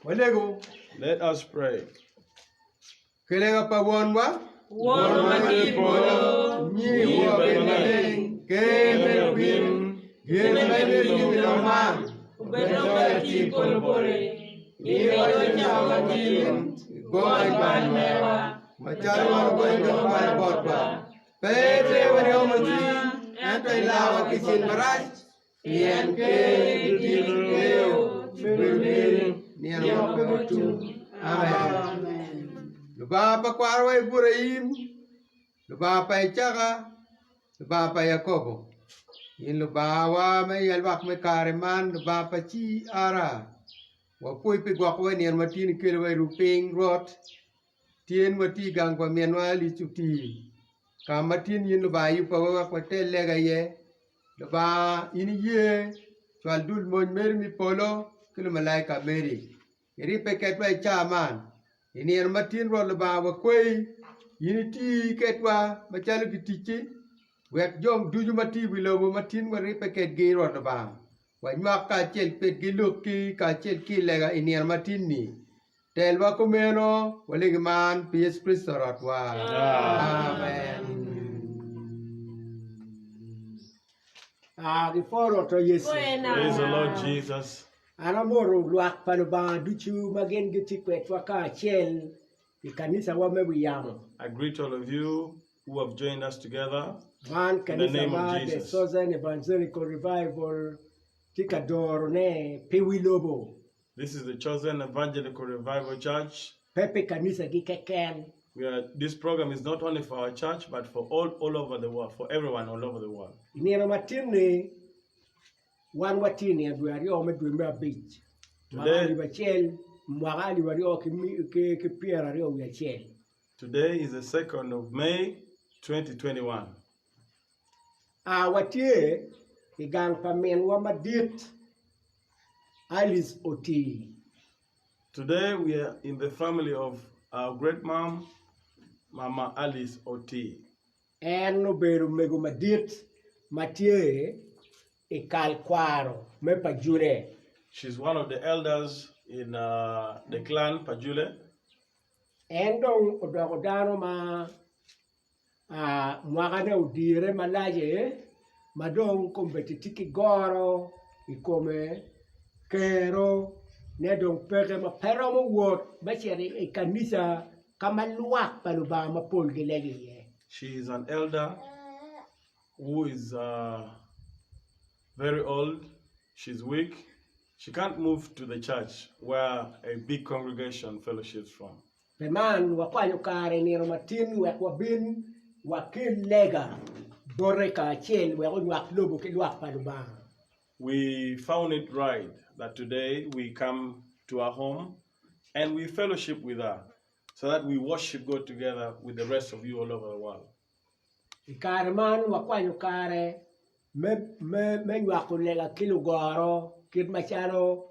Walego. Let us pray. Ki lega pa Wonwa. Wonwa ma tye i polo, Nyingi obed maleng, Ker meri obin, gin ma imito timo i lobo man, obed dong kadi tye i polo boti. Miwa cam ma tin, igony bal mewa, macalo wan wagonyo jo ma balo botwa. Pe iterwa i omo cwiny, ento ilarwa ki i cen marac. Pien ker ki dit ki deyo bedo meri nino ma pe otum. Amen. Lubanga pa kwarowa Iburaim, Lubanga pa Icaka, Lubanga pa Yakobo, in Lubangawa me yalwak me kare man, Lubanga pa ci ara, wapwoyi pi gwokowa i nino ma tin ikeliwa i rupiny, Rwot. Tyen watye i gang pa minwa Alice Otii, ka ma tin in Lubanga iyubba wa wek watel lega iye. Lubanga, in iye cwal dul mony meri me polo ki lumalaika meri, iribbe kedwa i caa man. I nino ma tin Rwot Lubanga wakweyi, in iti kedwa macalo giticci, wek jo ducu ma tye i wi lobo ma tin waribbe kedgi Rwot Lubanga, wanywak kacel kwedgi lokki kacel ki i lega i nino ma tin-ni. Telwa kumeno, walegi man pi Yecu Kricito Rwotwa. Amen. Ah, giporo to Yecu. Praise the Lord Jesus. An amoto lwak pa Lubanga ducu ma gin gitye kwedwa kacel i kanicawa me wi yamo. I greet all of you who have joined us together Man in the kanica name of ma The Jesus. Southern Evangelical Revival tye ka dorone pi wi lobo. This is the Chosen Evangelical Revival Church. Pe pi kanicagi keken. We are, this program is not only for our church but for all, all over the world, for everyone all over the world. I nino matin-ni, wan watye i nino dwe aryo me dwe me abic, mwaka Today, alip acel, mwaka alip aryo ki, ki, ki pyeraryo wiye acel. today is the 2nd of May 2021. A Watye i gang pa minwa madit, Alice Otii. Today we are in the family of our great mom, Mama Alice Otii. En obedo mego madit ma tye i kal kwaro me Pajule. She's one of the elders in the clan Pajule. En dong odoko dano ma Mwakane odire malac ma dong kombeddi tye ki goro i kome kero ne dong peke ma pe romo wot me cito i kanica ka ma lwak pa Lubanga mapol gilego iye. She is an elder who is very old, she's weak. She can't move to the church where a big congregation fellowships from. Pi man, wakwanyo kare i nino matin wek wabin wakel lega bote kacel wek onywak lobo ki lwak pa Lubanga. We found it right that today we come to her home and we fellowship with her so that we worship God together with the rest of you all over the world. I kare man, wakwanyo kare me nywako lega ki lugoro kit macalo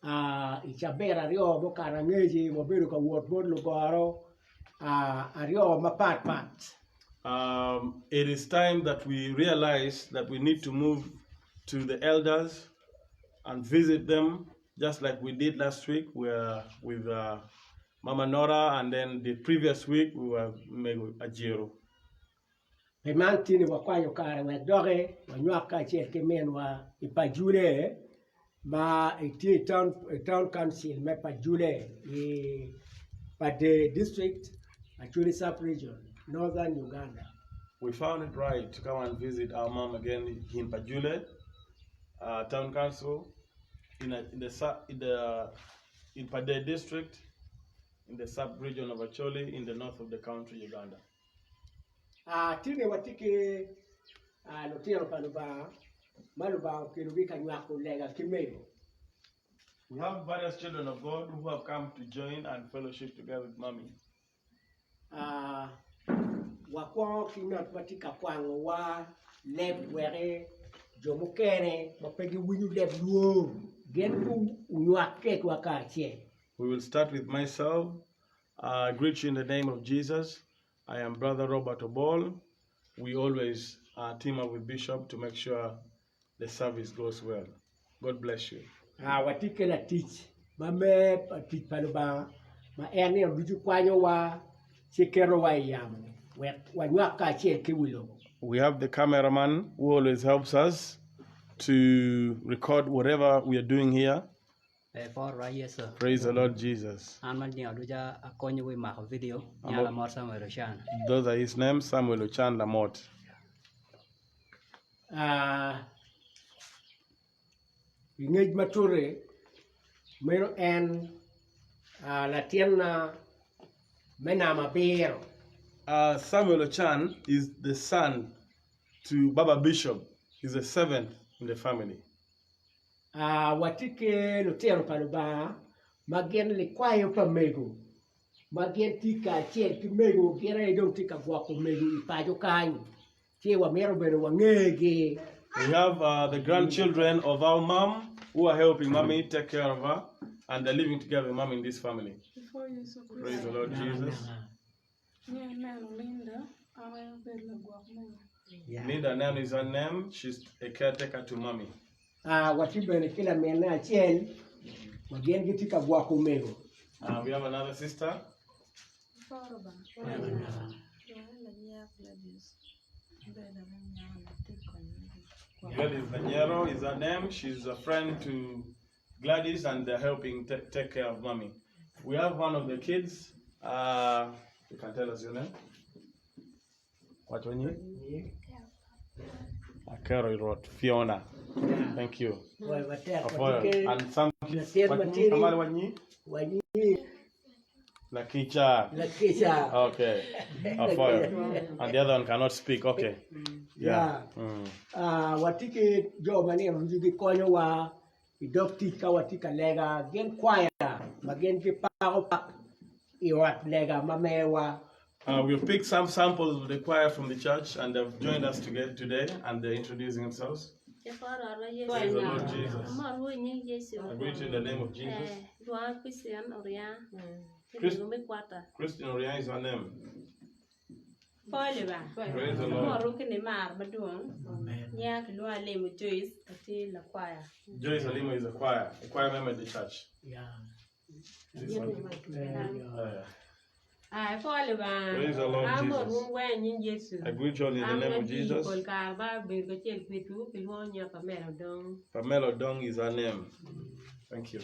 i cabit aryo mukato angec wabedo ka wot bot lugoro aryo mapat pat. It is time that we realize that we need to move to the elders and visit them just like we did last week we were with Mama Nora and then the previous week we were Mego Ajero. Pi man tini wakwanyo kare wek doki wanywak kacel ki minwa i Pajule ma tye i town council me Pajule i Pader district, Acholi sub region, Northern Uganda. We found it right to come and visit our mom again in Pajule town council in the in Pader district in the sub region of Acholi in the north of the country Uganda. Tye watye ki lutino pa Lubanga ma Lubanga okelogi ka nywako lega ki mego. We have various children of God who have come to join and fellowship together with mommy. Wakwongo ki ngat ma tye ka kwangowa leb wek jo mukene ma pe giwinyo leb lwor gin gunywak kwedwa kacel. We will start with myself. I greet you in the name of Jesus. I am Brother Robert Obol. We always uh, team up with Bishop to make sure the service goes well. God bless you. Ah, watye ki latic ma me tic pa Lubanga ma en nino ducu kwanyowa ci ketowa i yamo wek wanywak kacel ki wi lobo. We have the cameraman who always helps us to record whatever we are doing here. Ber porwa Yecu. Praise the Lord Jesus. An ma nino ducu akonyowu i mako vidio, nya Lamot Samuel Ochan. Those are his names, Samuel Ochan Lamot. Ah, i ngec matut-ti, meno en ah, latinna me namba abiro. Samuel Ochan is the son to Baba Bishop, he's the seventh in the family. Watye ki lutino pa Lubanga ma gin likwayo pa mego ma gin tye kacel ki mego gin aye dong tye ka gwoko mego i paco kany ci wamito bene wangegi. We have the grandchildren of our mom who are helping mommy take care of her and they're living together with mommy in this family. Praise the Lord Jesus. Linda Neno is her name. She's a caretaker to mommy. Watye bene ki laminne acel ma gin gitye ka gwoko omego. We have another sister. Gladys Lanyero is her name. She's a friend to Gladys and they're helping take care of mommy. We have one of the kids. Uh, you can tell us your name. What when you? Akero wrote Fiona. Thank you. Afoyo. And some kids. Amali wanyi? Lakicha. Lakicha. Okay. Afoyo. And the other one cannot speak. Okay. Yeah. Yeah. Mm. Watye ki jo ma nino ducu gikonyowa i dog tic ka watye ka lega, gin kwaya ma gin gipako pak i ot lega ma mewa. We've picked some samples of the choir from the church and they've joined us together today and they're introducing themselves. Praise the Lord Jesus. I greet you in the name of Jesus. Christian Oriang is her name. Pole ba. Praise the Lord. Amoru ki nimar madwong. Nya kilwonga Alimo Joyce atye lakwaya. Joyce Alimo is a choir member at the church. Yeah. This one. Yeah. Ai pole ba. Praise the Lord Amoru Jesus. weng nying Yesu. I greet you all in the name of Jesus. Pol kare ba bedo kacel kwedwu kilwongo nya Pamela Odong. Pamela Odong is her name. Thank you.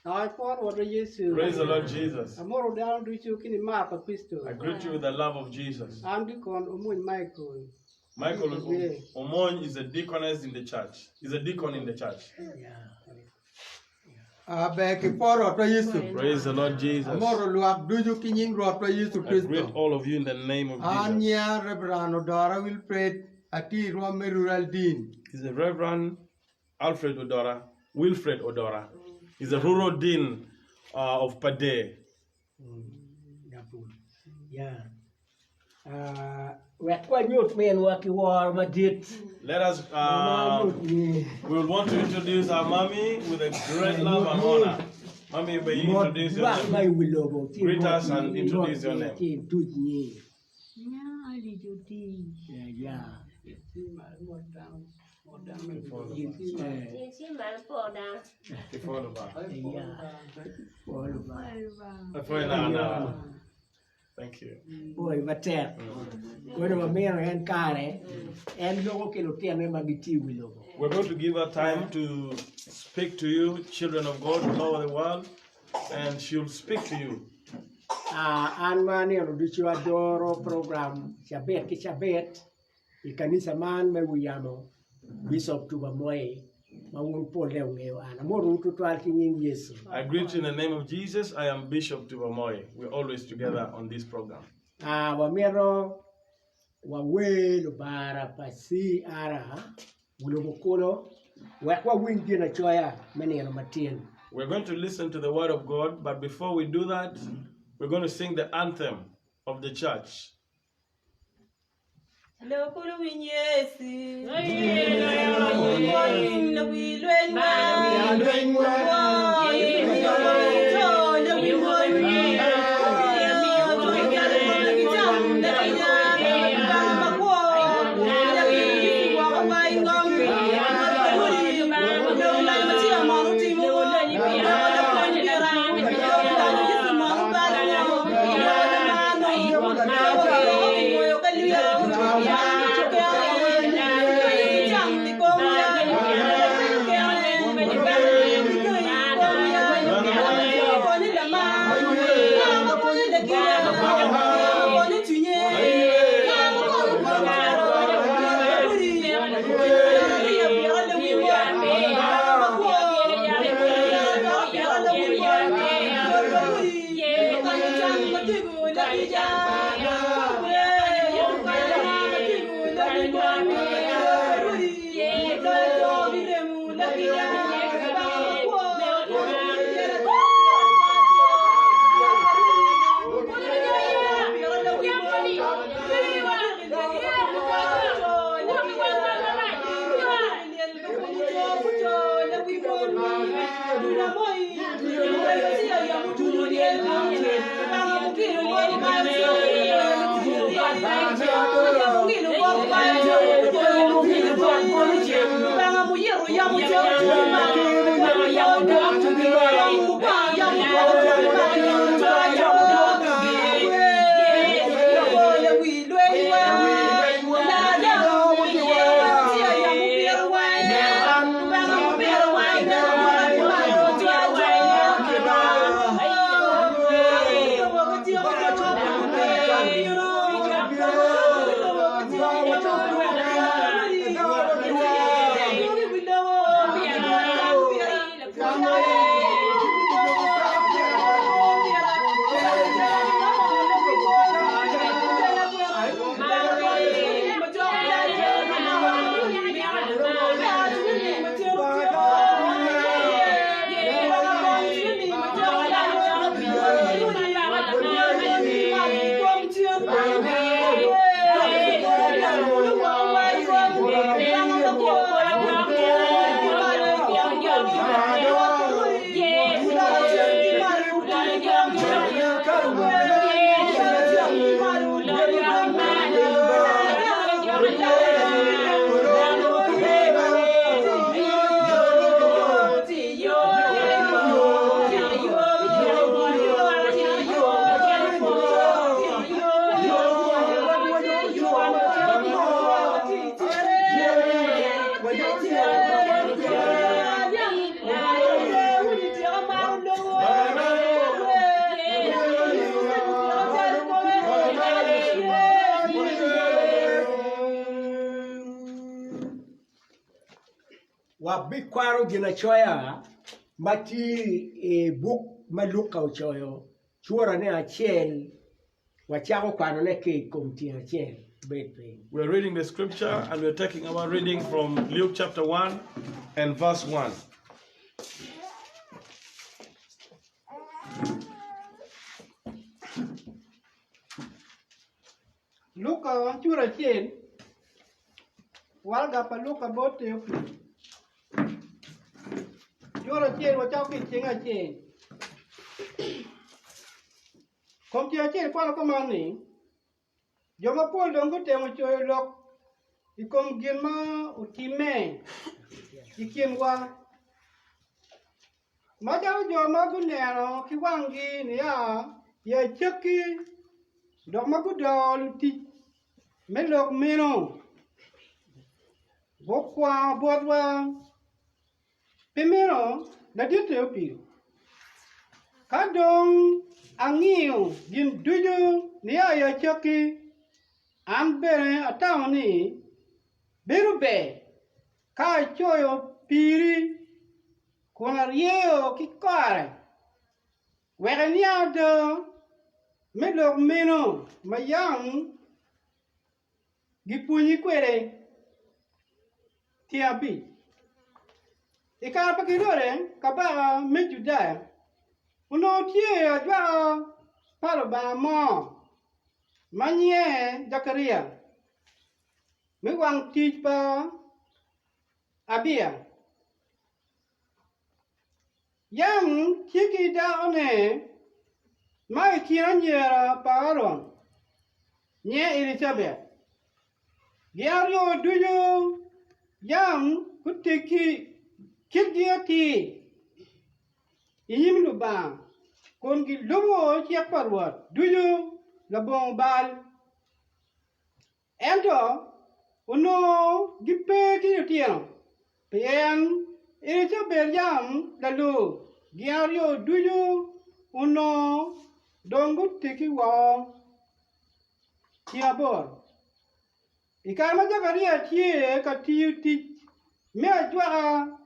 Ai por Rwotwa Yecu. Praise the Lord Jesus. Amoro dano ducu ki nimar pa Kricito. I greet you with the love of Jesus. An Dikon Omony Michael. Michael Omony is a deaconess in the church. He's a deacon in the church. Yeah. Aber ki po Rwotwa Yecu. Praise the Lord Jesus. Amoto lwak ducu ki nying Rwotwa Yecu I greet Kricito. all of you in the name of An Jesus. nyinga Reverend Odora Wilfred, atye i rwom me Rural Dean. He's the Reverend Alfred Odora, Wilfred Odora. He's the rural dean of Pader. Wek wanyut minwa ki woro madit. Let us, we would want to introduce our mommy with a great love and honor. Mommy, may you introduce your name. Greet us and introduce your name. Thank you. Pwoyo matek. Koni wamito en kare, en loko ki lutine ma gitye i wi lobo. We're going to give her time to speak to you, children of God all over the world, and she'll speak to you. Ah, an ma nino ducu adoro program cabit ki cabit i kanisa man me wi yamo, Bishop Tuba Moi, ma wun polle wungeyo an. Amotowu tutwal ki nying Yecu. I greet you in the name of Jesus. I am Bishop Tuba Moi. We're always together on this program. Ah, wamito wawer lubara pa CR wi lobo kulu wek wawiny ginacoya me nino matin. We're going to listen to the word of God, but before we do that, we're going to sing the anthem of the church. Lokuru winy Yecu. Lawi lweny Wabikwaro ginacoya. ma tye i buk ma Luka ocoyo, curane acel, wacako kwanone ki i kom tyeng acel. Bed piny. We are reading the scripture and we are taking our reading from Luke chapter 1 and verse 1. Luka cura acel, waraga pa Luka bot Teopil. Cura acel wacako ki i ceng acel. Kom ceng acel kwano kuman ni, Jo mapol dong gutemo coyo lok i kom gin ma otimme i kinwa. Macalo jo ma guneno ki wanggi nia i acakki dok ma gudoko lutic me lok meno, gukwango botwa. Pi meno, laditte opido, Ka dong angiyo gin ducu nia i acakki, an bene atamo ni bedo ber ka acoyo piri kun aryeyo ki kore, wek iniang ada me lok meno ma yam gipwonyi kwede tyen abic. I kare pa Kerode, kabaka me Judaya, onongo tye ajwaka pa Lubanga mo ma nyinge Jakaria, me wang tic pa Abia. Yam tye ki dakone ma i kin anyira pa Aron, nyinge Elicabet. Gin aryo ducu yam guteggi kitgi atir i nyim Lubanga, kun gilubo cik pa Rwot ducu labongo bal. Ento onongo gipe ki litino, pien Elicabet yam lalur, gin aryo ducu onongo dong gutegi woko tyen aboro. I kare ma Jakaria tye ka tiyo tic me ajwaka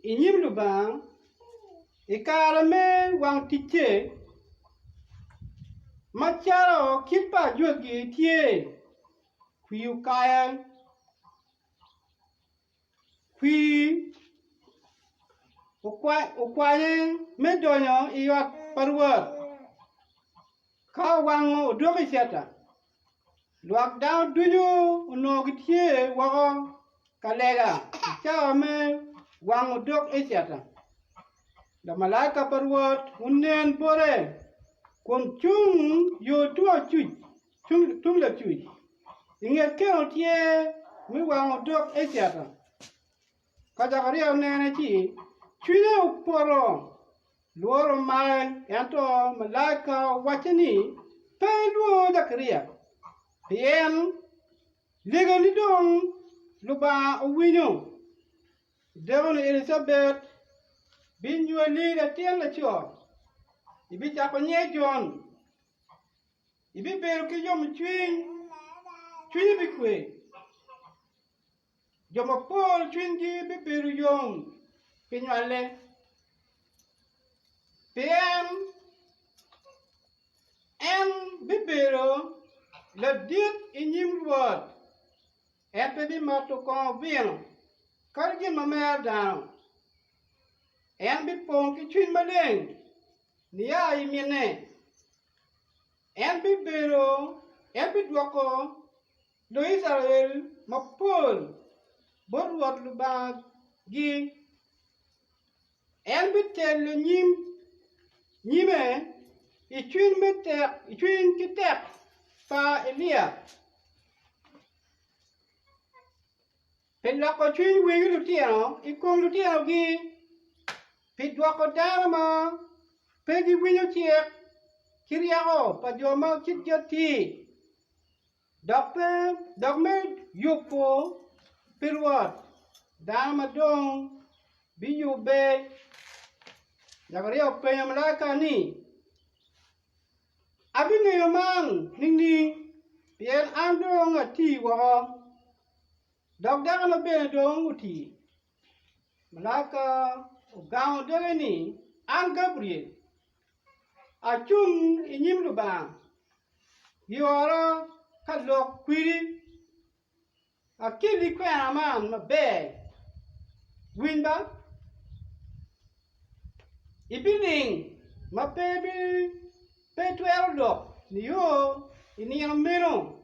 i nyim Lubanga, i kare me wang ticce, macalo kit pa ajwagi tye, kwir okaye, kwir okwanye me donyo i ot pa Rwot, ka owango odok eceta. Lwak dano ducu onongo gitye woko ka lega i cawa me wango dog eceta. Lamalaika pa Rwot onen bote kun cung yo tung lacuc i nget keno tyer me wango dog eceta. Ka Jakaria onene ci cwinye opoto, lworo omake, ento malaika owacce ni, Pe ilwor Jakaria, pien legani dong Lubanga owinyo. Idekoni Elicabet binywali latin laco, ibicako nyinge Jon. Ibibedo ki yomcwiny, cwinyi bikwe. Jo mapol cwinygi bibedo yom pi nywale, pien en bibedo ladit i nyim Rwot, en pe bimato kongo vino kadi gin ma mero dano, en bipong ki cwiny maleng nia i mine, en bibedo en bidwoko Luicrael mapol bot Rwot Lubangagi. En bitelo nyime i cwiny ki tek pa Elia, pi loko cwiny wegi litino i kom litinogi, pi dwoko dano ma pe giwinyo cik ki ryeko pa jo ma kitgi atir. Dok pe dok me yubo pi Rwot dano ma dong biyubbe. Jakaria openyo malaika ni, Abingeyo man ningning? Pien an dong ati woko, dok dakona bene dong oti. Malaika Ogamo doge ni, An Gabriel, acung i nyim Lubanga, giora ka lok kwidi, akelli kwena man maber. Winy ba, ibiling ma pe itwero lok nio i nino meno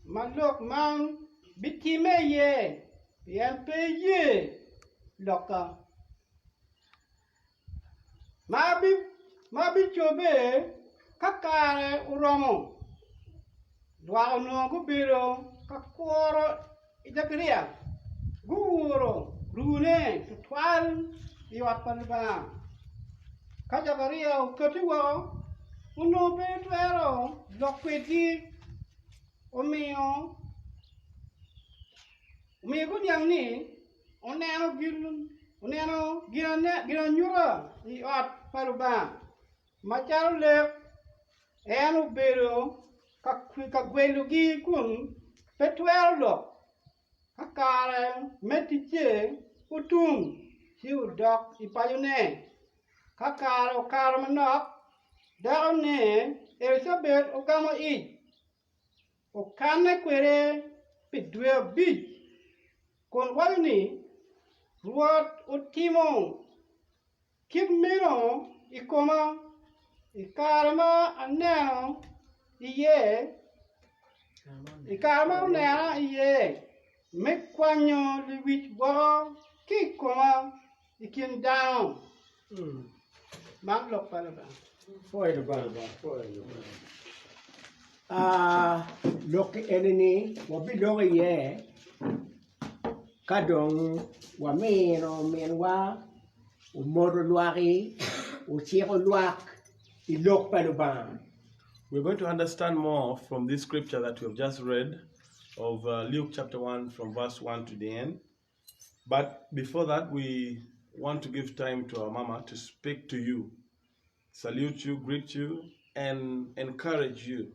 ma lok man bitimme iye, pien pe iye lokka. Ma bicobbe ka kare oromo, lwak onongo gubedo ka kuro Jakaria, guuro rune twatwal i ot pa Lubanga. Ka Jakaria okatti woko, onongo pe etwero lok kwedgi, omiyo guniang ni oneno ginanyuta i ot pa Lubanga macalo lek, en obedo ka gwelogi kun pe twero lok. Ka kare me ticce otum, ci odok i pacone. Ka kare okato manok, dakone Elicabet ogamo ic. Okanne kwede pi dwe abic, kun waco ni, Rwot otimo kit meno i koma i kare ma aneno iye, i kare ma onena iye me kwanyo lewic woko ki i koma i kin dano. Man lok pa Lubanga. Pwoyo Lubanga. Pwoyo Lubanga. Ah, lok eni ni wabiloko iye ka dong wamino minwa omoto lwaki ociko lwak i lok pa Lubanga. We're going to understand more from this scripture that we have just read of Luke chapter 1 from verse 1 to the end. But before that, we want to give time to our mama to speak to you, salute you, greet you, and encourage you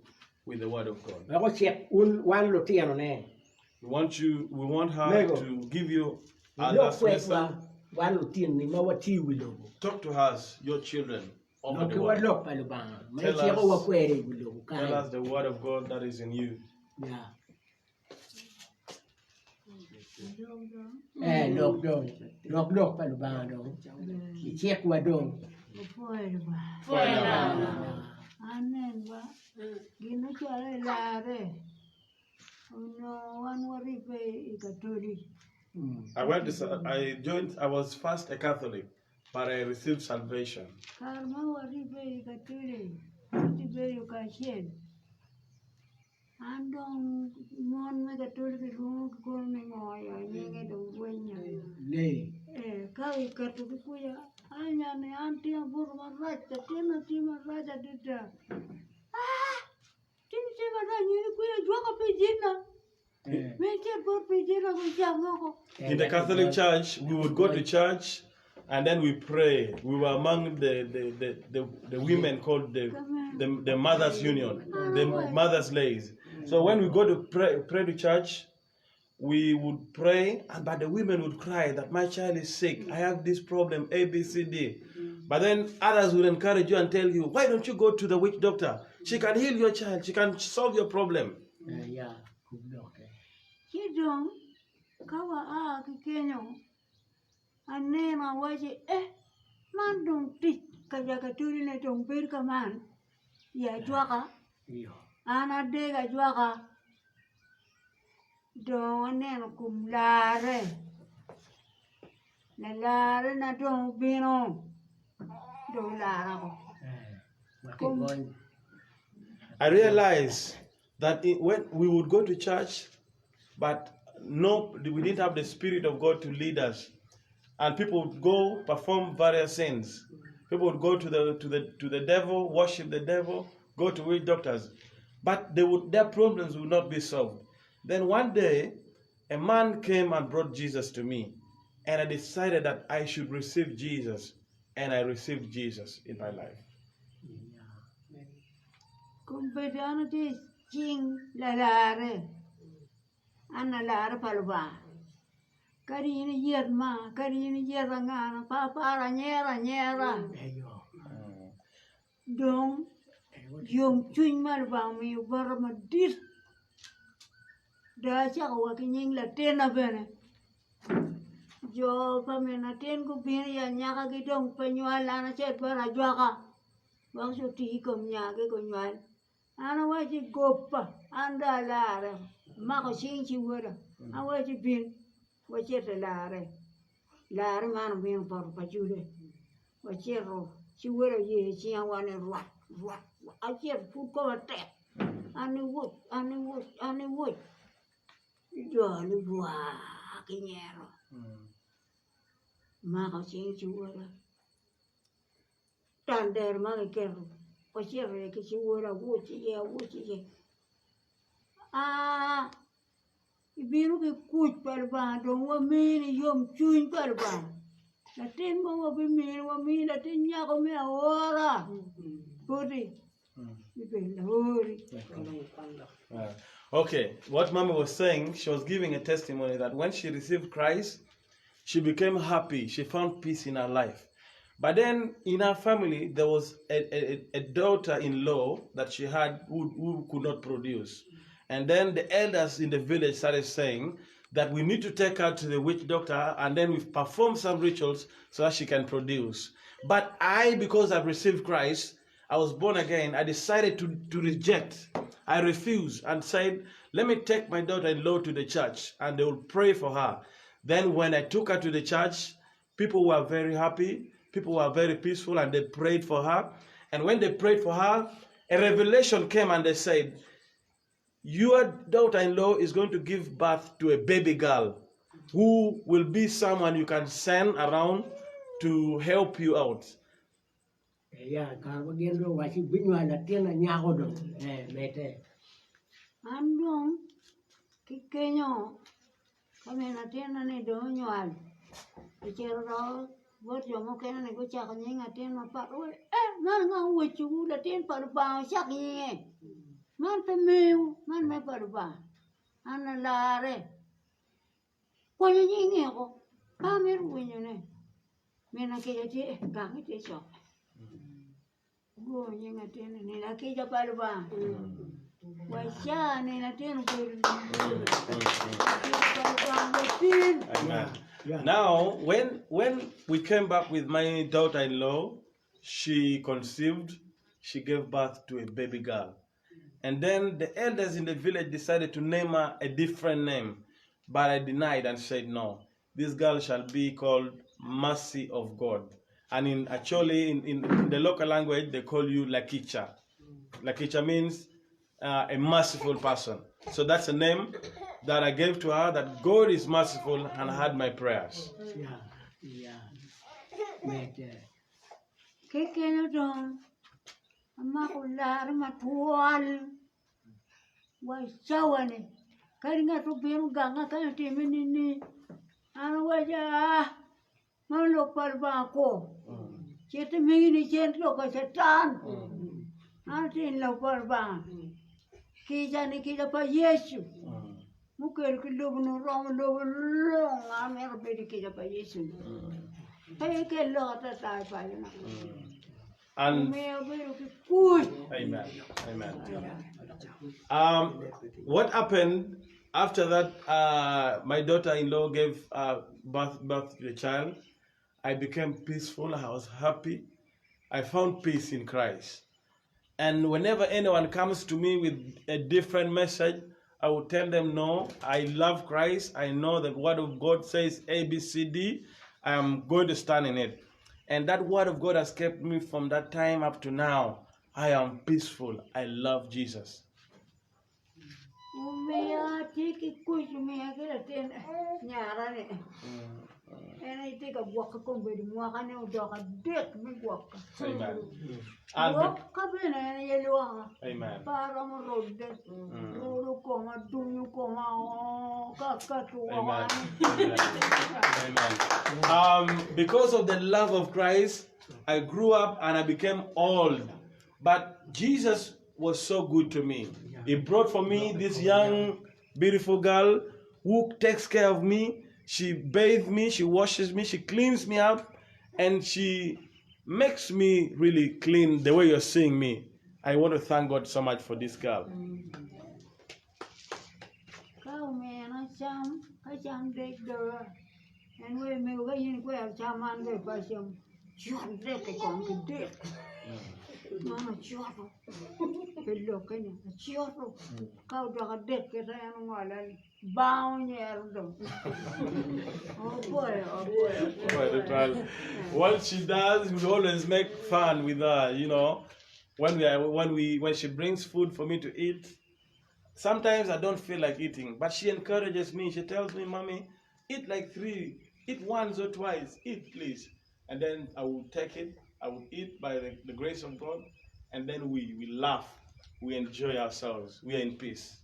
with the word of God. Wek ocik un wan lutinone. We want you, we want her Mego. to give you a Ilok last kwedwa lesson. wan lutinni ma watye i wi lobo. Talk to us, your children, over the Lokkiwa world. lok pa Lubanga ma Tell icikowa us- kwede i wi lobo Tell kany. us the word of God that is in you. Yeah. Eh, lok dong, lok lok pa Lubanga dong, icikwa dong. Opwoyo Lubanga. Anen ba, gin ocwale i larre, onongo wan waribbe i Katoli. I went to, I joined, I was first a Catholic, but I received salvation. Kare ma waribbe i Katoli, watye bedo kacel. An dong mon me Katoli gilwongo ki kono ni ngo ya nyinge dong rwenya. Lei. Eh, ka giketo ki kuca, anya ni an tye abuto marac, latinna tye marac adada. Ah! Tin tye marac nyeri kuca jwaka pi jina. Me cit bot pi jina gucam woko. In the Catholic Church, we would go to church and then we pray. We were among the women called the Mothers Union, the Mothers Lays. So when we go to pray to church, we would pray, and but the women would cry that my child is sick, I have this problem, A, B, C, D. But then others would encourage you and tell you, why don't you go to the witch doctor? She can heal your child, she can solve your problem. Yeah, good luck. Ci dong ka waa ki kenyo, aneno awaci eh man dong tic ka ja Katoli-ne dong bedo ka man i ajwaka, an adego ajwaka dong aneno kom larre, lalarre na dong obino dong olara ko. I realized that when we would go to church, but no, we didn't have the Spirit of God to lead us. And people would go perform various sins. People would go to the devil, worship the devil, go to witch doctors, but their problems would not be solved. Then one day, a man came and brought Jesus to me, and I decided that I should receive Jesus, and I received Jesus in my life. Kombeddi an atye i cing lalarre, an lalarre pa Lubanga. Kadi in iyet ma, kadi in iyet angana, pe aparo anyera anyera. Dong yomcwiny ma Lubanga omiyo bota madit, dong acako wa ki nying latinna bene. Jo pa min latin gubino i anyakagi dong pe nywal an acit bot ajwaka wek ci oti i kom nyagi gunywal. An awacci gobba an dong alarre amako cing ci woda awacci bin wacit i larre, larre man obino poto pa Juda wacito ci woda oyeyo cinga wa ni rwat rwat acito pud koma tek an ni wuc an ni wuc an ni wuc ci jo ni bwa ki nyero omako cing ci woda. Tal dero ma kiketo wacito iye ki ciwod awuc iye awuc iye aa ibino ki kuc pa Lubanga dong wamini yomcwiny pa Lubanga latin mo wabimini wamini latin nyako me aora boti bibedo laori. Okay, what mommy was saying, she was giving a testimony that when she received Christ, she became happy. She found peace in her life. But then in her family, there was a, a, a daughter in law that she had who, who could not produce. And then the elders in the village started saying that we need to take her to the witch doctor and then we perform some rituals so that she can produce. But I, because I've received Christ, I was born again, I decided to, to reject. I refused and said, Let me take my daughter in law to the church and they will pray for her. Then, when I took her to the church, people were very happy, people were very peaceful, and they prayed for her. And when they prayed for her, a revelation came and they said, Your daughter in law is going to give birth to a baby girl who will be someone you can send around to help you out. Eya, kare ma gin dong owaci binywalo latin anyako dong, ee medde. An dong ki kenyo ka min latinna ni dong onywal ocito dok bot jo mukene ni gucako nying atin mapat awaco ee man nga owecowu latin pa Lubanga wucak nyinge man pe mewu man me pa Lubanga an alarre. Kwanyo nyinge oko, pe amito winyone. Min Akica tye gange tye cok. Olwongo nying atin-ni ni Lakica pa Lubanga. Wa ca ni latin obedo Lakica pa Lubanga latin. Amen. Now, when when we came back with my daughter-in-law, she conceived, she gave birth to a baby girl. And then the elders in the village decided to name her a different name. But I denied and said, no, this girl shall be called Mercy of God. And in actually, in, in the local language, they call you Lakicha. Lakicha means uh, a merciful person. So that's a name that I gave to her that God is merciful and heard my prayers. Yeah, yeah. Medde. Ki kenyo dong Amako larre matwal wa i cawa-ni kadi ngat obino ganga kany otime nini an awaco aa man lok pa Lubanga kwo cit imini cen lok pa catan an atye i lok pa Lubanga kica-ni kica pa Yecu mukelo ki lobo-ni oromo lobo lung an amito bedo i kica pa Yecu-ni pe ikel lok atata i pacona. And Amen. Amen. Um, what happened after that? Uh, my daughter-in-law gave uh, birth, birth to the child. I became peaceful. I was happy. I found peace in Christ. And whenever anyone comes to me with a different message, I will tell them, no, I love Christ. I know that word of God says A, B, C, D. I am going to stand in it. And that word of God has kept me from that time up to now. I am peaceful. I love Jesus. Omiyo atye ki kuc omiya ki latin nyara-ni en aye tye ka gwoka kombeddi mwakane odoko adek me gwoka Amen. And lwoka bene en aye lwoka Amen. pe aromo rodde rodo koma dunyo koma oo ka akato woko Amen. an Amen. Um, because of the love of Christ, I grew up and I became old. But Jesus was so good to me. He brought for me this young, beautiful girl who takes care of me. She bathes me, she washes me, she cleans me up, and she makes me really clean the way you're seeing me. I want to thank God so much for this girl. Ka omina cam, ka cam dek doga, en wee mego ka in ikwero cam man ka ipa cam, cot dek i kom ki dek. Man acoto pi lokke ni, acoto ka odok adek kite en ongola ni bang onyero dong. Opwoyo, opwoyo, opwoyo. What she does, we always make fun with her, you know. When we are, when we when she brings food for me to eat, sometimes I don't feel like eating, but she encourages me. She tells me, "Mommy, eat like three, eat once or twice, eat please." And then I will take it, I will eat by the, the grace of God, and then we, we laugh, we enjoy ourselves, we are in peace.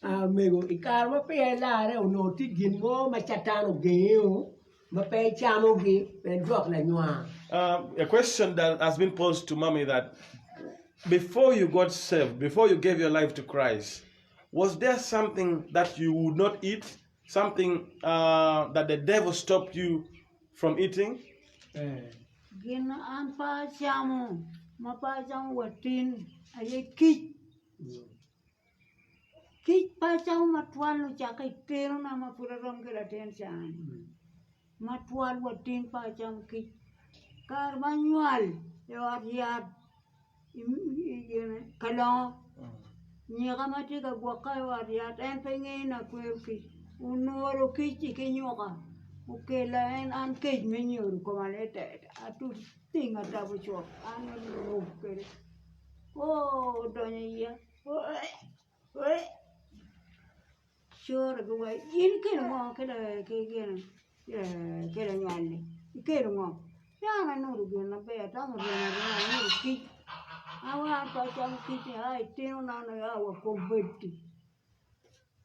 Mego, i kare ma peya ilarre onongo tye gin mo ma Catan ogengo ma pe icamogi en jok lanywar. A question that has been posed to mommy that before you got saved, before you gave your life to Christ, was there something that you would not eat? Something uh, that the devil stopped you from eating? Gin ma an pe acamo, ma pe acamo wa tin aye kic. Kic pe acamo matwal ocakke i tinona ma pud arom ki latin ca-ni, matwal wa tin pe acamo kic, kare ma anywal i ot yat ka longo nyika ma tye ka gwoka i ot yat en pe ngeyo ni akwero kic onuro kic-ci ki nyuka okela en an kec me nyodo koma tek atuc tingo atabo cut an arubo kwede oo odonyo i iya coro giwaco in ikelo ngo ki lanywali ikelo ngo ci an anuro gin maber atamo remo arema anuro kic an pe acamo kic ni aa itinona nio wa kombeddi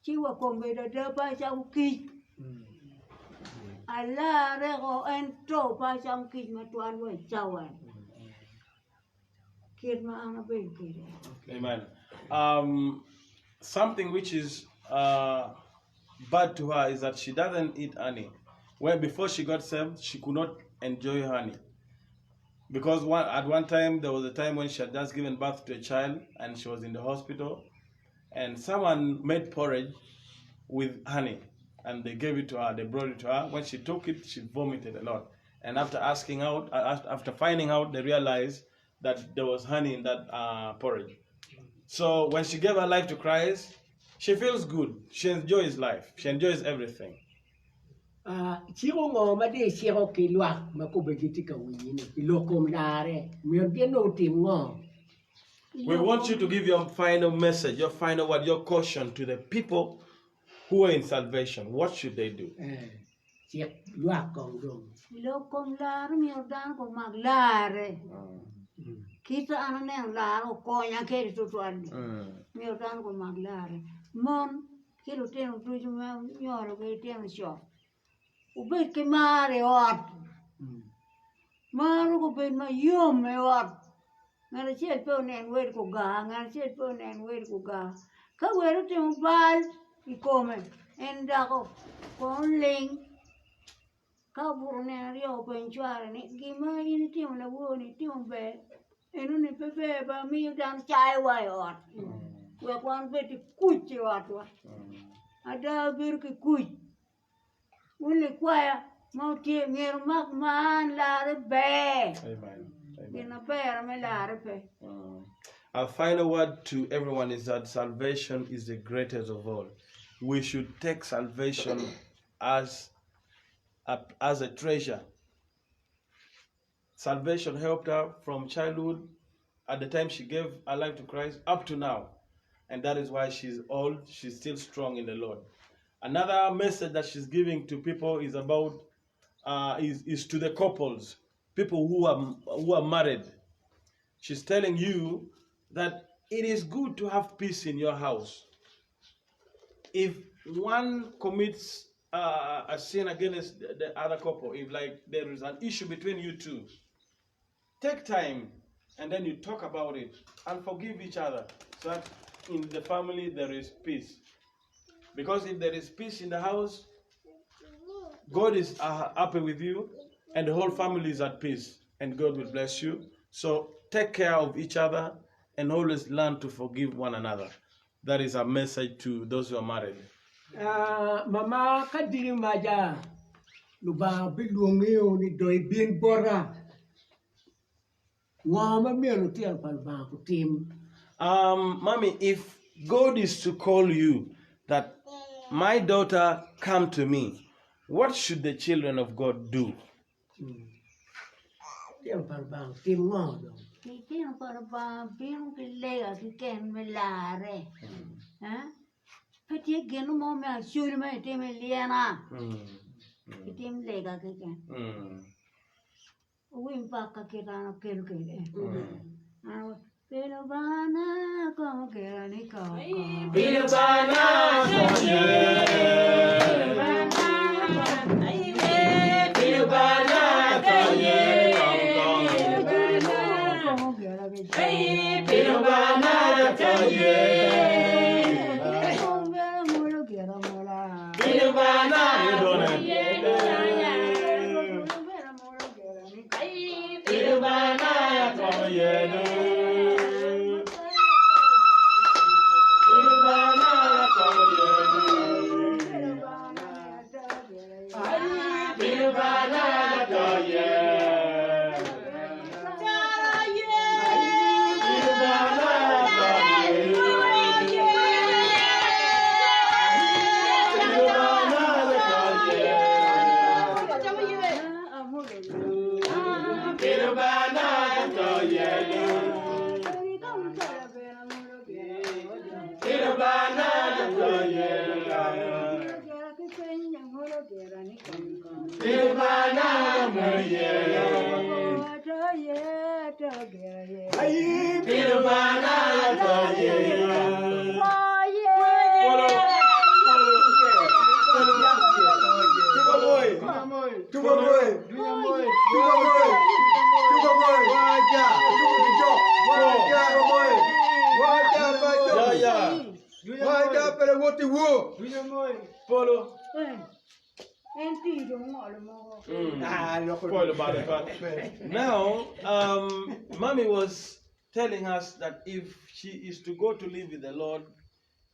ci wa kombeddi ada pe acamo kic alarre ko ento pe acamo kic matwal wa i cawa-ni. Kit ma an abedo kwede. Amen. Um, something which is uh, bad to her is that she doesn't eat honey. Well, before she got saved, she could not enjoy honey. Because one, at one time, there was a time when she had just given birth to a child and she was in the hospital, and someone made porridge with honey and they gave it to her. They brought it to her. When she took it, she vomited a lot. And after asking out, after finding out, they realized that there was honey in that uh, porridge. So when she gave her life to Christ, she feels good. She enjoys life. She enjoys everything. Ciko ngo ma dong iciko ki lwak ma kobbe gitye ka winyi-ni i lok kom larre? Myero gin dong otim ngo? We want you to give your final message, your final word, your caution to the people who are in salvation. What should they do? Cik lwak kong dong. Lok kom larre myero dano gumak larre. Kit an aneno larre okonya kede tutwal-li, myero dano gumak larre. Mon ki lutino ducu ma onywalogi litino co, wubed ki mar i ot. Mar obed mayom i ot. Ngat acel pe onen wede gugar, ngat acel pe onen wede gugar. Ka wede otimo bal i kome, en dako kono oling. Ka obuto nino aryo openy cware ni, gin ma in itimo lawor-ni itimo ber, enoni pe ber ba miyo dano cayowa i ot, wek wan wabed ki kuc i otwa. Ada wabedo ki kuc. Wun likwaya ma wutye myero wumak man larre ber. Gin maber me larre pe. Our final word to everyone is that salvation is the greatest of all. We should take salvation as a, as a treasure. Salvation helped her from childhood at the time she gave her life to Christ up to now. And that is why she's old, she's still strong in the Lord. Another message that she's giving to people is about uh, is, is to the couples, people who are who are married. She's telling you that it is good to have peace in your house. If one commits uh, a sin against the, the other couple, if like there is an issue between you two, take time and then you talk about it and forgive each other so that in the family there is peace. Because if there is peace in the house, God is uh, happy with you, and the whole family is at peace, and God will bless you. So take care of each other and always learn to forgive one another. That is a message to those who are married. Ah, mama ka dini maca Lubanga bilwongio ni dong ibin bota. Ngo ma myero lutino pa Lubanga gutim? Um, mommy, if God is to call you that my daughter come to me, what should the children of God do? Lutino pa Lubanga otim ngo dong? Litino pa Lubanga bino ki lega keken me larre. Eh? Pe tye gin mo me acoli ma itimo i lyena. Itim lega keken. Wuwiny pak ka kit an akelo kwede. An Pi Lubana kong okela ni koko. Pi Lubana konye. Pi Lubana konye kong kong. Pi Lubana konye. Pi Lubana Polo. Now, um, mommy was telling us that if she is to go to live with the Lord,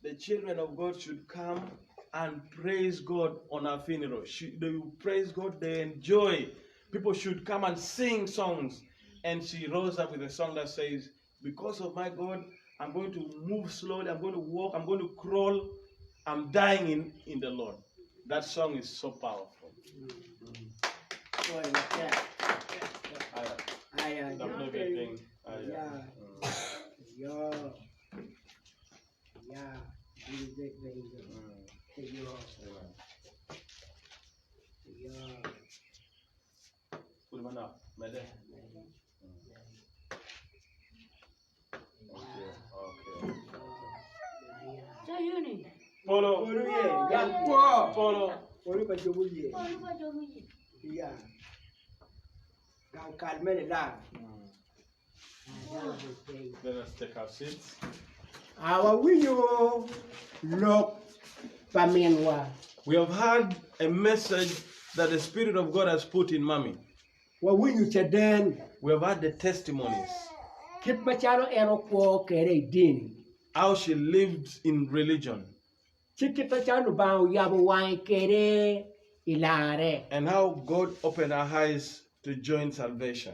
the children of God should come and praise God on her funeral. She, they will praise God, they enjoy. People should come and sing songs. And she rose up with a song that says, Because of my God, I'm going to move slowly, I'm going to walk, I'm going to crawl, I'm dying in, in the Lord. That song is so powerful. Polo. Polo ye. Ga Polo. Polo pa jobo ye. Polo pa jobo ye. Ya. Gang kal mene la. Let us take our seats. Awawinyo lok pa minwa. We have had a message that the Spirit of God has put in Mommy. Wawinyo caden. We have had the testimonies. Kit macalo en okwo kwede i dini. How she lived in religion. Ci kit macalo Lubanga oyabo wange kwede i larre. And how God opened her eyes to join salvation.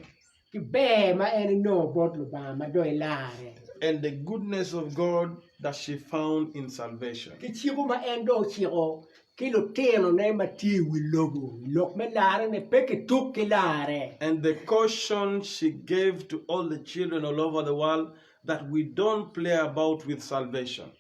Ki ber ma en enongo bot Lubanga ma dong ilarre. And the goodness of God that she found in salvation. Ki ciko ma en dong ociko ki lutinone ma tye i wi lobo i lok me larrene pe kituk ki larre. And the caution she gave to all the children all over the world that we don't play about with salvation.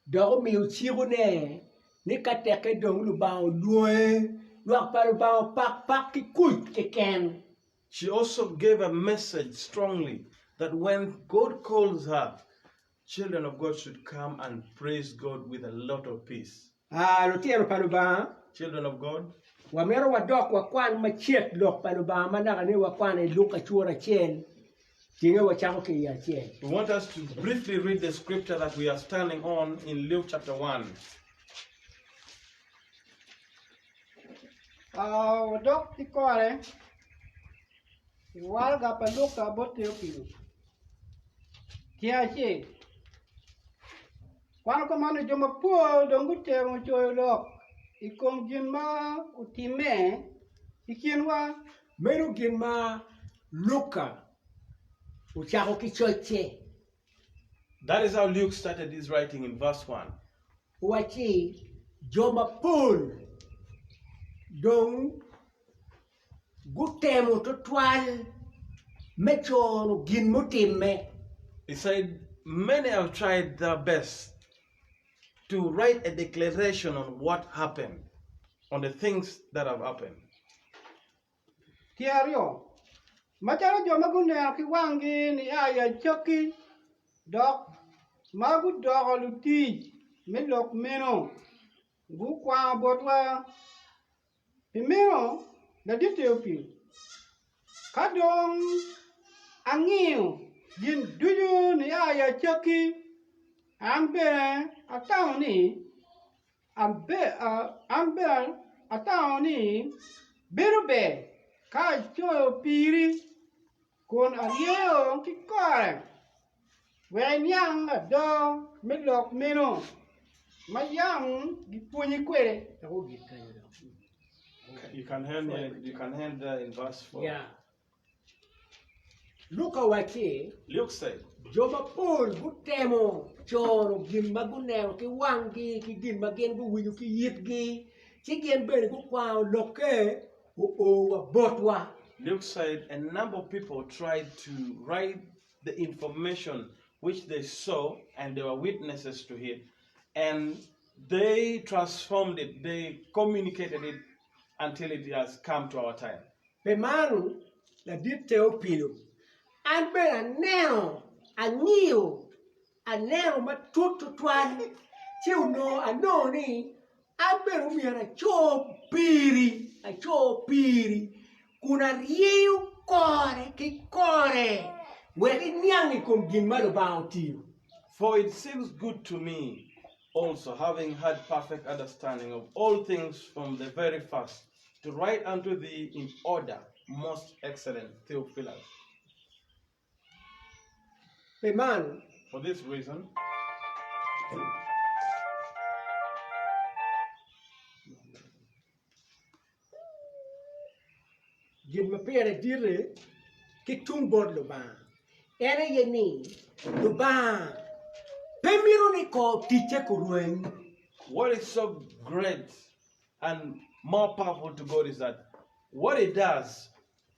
Dok omiyo cikone ni ka tekke dong Lubanga olwonge, lwak pa Lubanga opak pak ki kuc keken. She also gave a message strongly that when God calls her, children of God should come and praise God with a lot of peace. Ah, lutino pa Lubanga, Children of God, wamito wadok wakwan macek lok pa Lubanga ma naka ni wakwano i Luka cura acel. Cinge wacako ki i acel. We want us to briefly read the scripture that we are standing on in Luke chapter 1. Ah, wadok ki kore i waraga pa Luka bot Teopilo. Tyen acel. Kwano kumeno jo mapol dong gutemo coyo lok i kom gin ma otimme i kinwa. Meno gin ma Luka ocako ki cocce. That is how Luke started his writing in verse 1. Owacci, Jo mapol dong gutemo twatwal me cono gin mutimme. He said, Many have tried their best to write a declaration on what happened, on the things that have happened. Tyen aryo, macalo jo ma guneno ki wanggi nia i acakki dok ma gudoko lutic me lok meno, gukwango botwa. Pi meno, ladit Teopil, ka dong angiyo gin ducu nia i acakki, an bene atamo ni An bene atamo ni bedo ber ka acoyo piri kun aryeyo ki kore wek iniang ada me lok meno ma yam gipwonyi kwede. You can hand, you can hand there in verse 4. Yeah. Luka owacci, Luke said, Jo mapol gutemo cono gin ma guneno ki wanggi ki gin ma gin guwinyo ki yitgi, ci gin bene gukwango lokke oo wa botwa. Luke said a number of people tried to write the information which they saw and they were witnesses to it, and they transformed it, they communicated it until it has come to our time. Pi man, ladit Teopilo, an bene aneno, angiyo, aneno matut twatwal, ci onongo anongo ni an bene omyero aco piri, aco piri kun aryeyo kore ki kore wek iniang i kom gin ma Lubanga otiyo. For it seems good to me also, having had perfect understanding of all things from the very first, to write unto thee in order, most excellent Theophilus. Pi man, For this reason, gin ma pire dit ki tung bot Lubanga en aye ni Lubanga pe mito ni kor ticce kurweny. What is so great and more powerful to God is that what He does,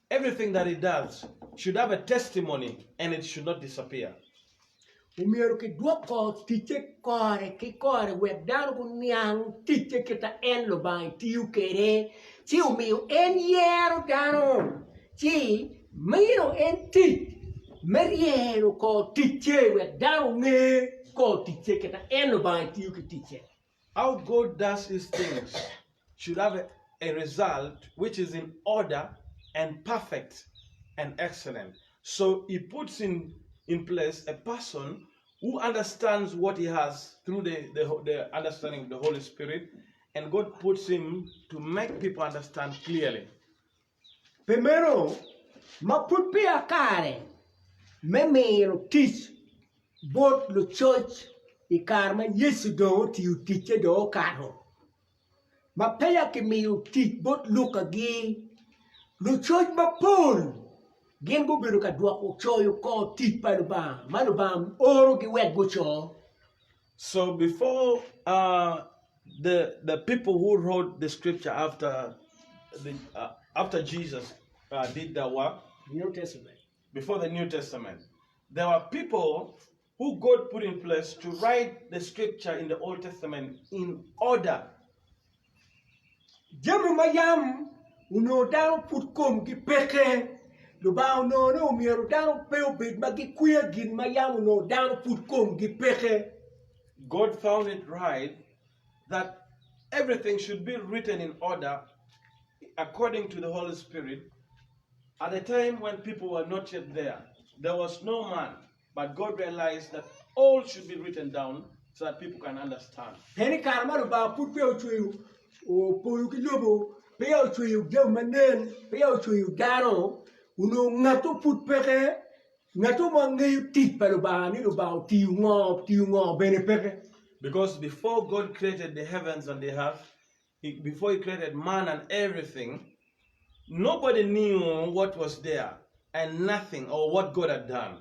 everything that He does, should have a testimony and it should not disappear. Omyero kidwok kor ticce kore ki kore wek dano guniang ticce kit ma en Lubanga etiyo kwede, ci omiyo en yero dano ci mino en tic me ryero kor ticce wek dano onge kor ticce kit ma en Lubanga etiyo ki ticce. How God does his things should have a, a result which is in order and perfect and excellent. So he puts in, in place a person who understands what he has through the, the, the understanding of the Holy Spirit, and God puts him to make people understand clearly. Pi meno, ma pud peya kare me mino tic bot lucoc i kare ma Yecu dong otiyo ticce dong okato, ma peya kimiyo tic bot Lukagi, lucoc mapol gin gubedo ka dwoko coyo kor tic pa Lubanga ma Lubanga orogi wek guco. So before uh, the the people who wrote the scripture after the uh, after Jesus uh, did the work, New Testament. before the New Testament, there were people who God put in place to write the scripture in the Old Testament in order. Jami ma yam onongo dano pud komgi peke, Lubanga onongo ni omyero dano pe obed ma gikwiya gin ma yam onongo dano pud komgi peke. God found it right that everything should be written in order according to the Holy Spirit at a time when people were not yet there. There was no man, but God realized that all should be written down so that people can understand. Pien i kare ma Lubanga pud peya ocweyo polo ki lobo, peya ocweyo jami ma nen, peya ocweyo dano, onongo ngat-tu pud peke, ngat-tu ma ngeyo tic pa Lubanga ni Lubanga otiyo ngo, otiyo ngo bene peke. Because before God created the heavens and the earth, he, before he created man and everything, nobody knew what was there and nothing or what God had done.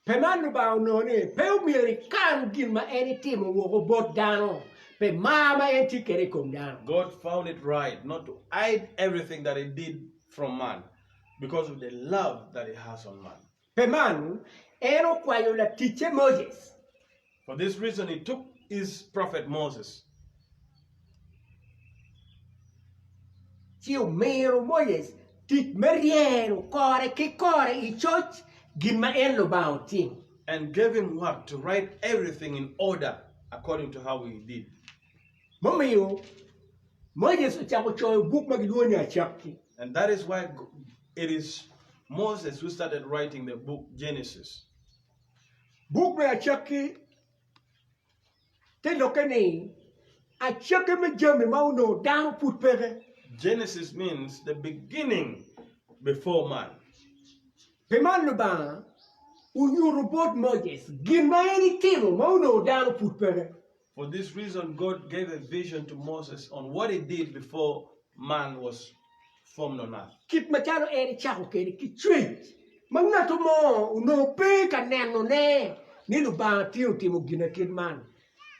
Pe man Lubanga onongo ni pe omyero ikan gin ma en etimo woko bot dano pi mar ma en tye kwede i kom dano. God found it right not to hide everything that he did from man because of the love that he has on man. Pi man, en okwanyo laticce Moses. For this reason he took his prophet Moses. Ci omiro Moses tic me ryero kore ki kore i coc gin ma en Lubanga otimo. And gave him work to write everything in order according to how he did. Mumiyo Moses ocako coyo buk ma gilwongo ni Acakki. And that is why it is Moses who started writing the book Genesis. Buk me Acakki te lokke ni acakki me jami ma onongo dano pud peke. Genesis means the beginning before man. Pi man Lubanga onyuto bot Moses gin ma en etimo ma onongo dano pud peke. For this reason God gave a vision to Moses on what he did before man was formed on earth. Kit macalo en ecako kwede ki cwec ma ngat mo onongo pe ka nenone ni Lubanga tye otimo gin kit man,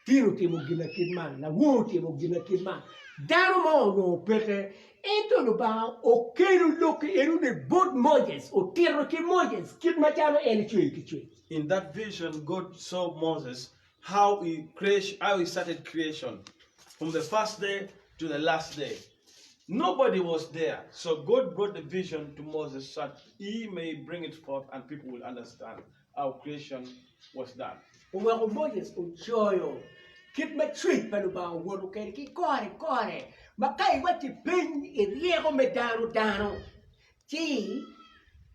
tye otimo gin kit man, lawor otimo gin kit man, dano mo onongo peke. Ento Lubanga okelo lok enoni bot Moses, otito ki Moses kit macalo en ecweyo ki cwec. In that vision God saw Moses how he creation how he started creation from the first day to the last day nobody was there so God brought the vision to Moses so that he may bring it forth and people will understand how creation was done. Oweko Moses ocoyo kit ma cwec pa Lubanga owoto kwede ki kore kore ma ka iwacci piny i ryeko me dano dano ci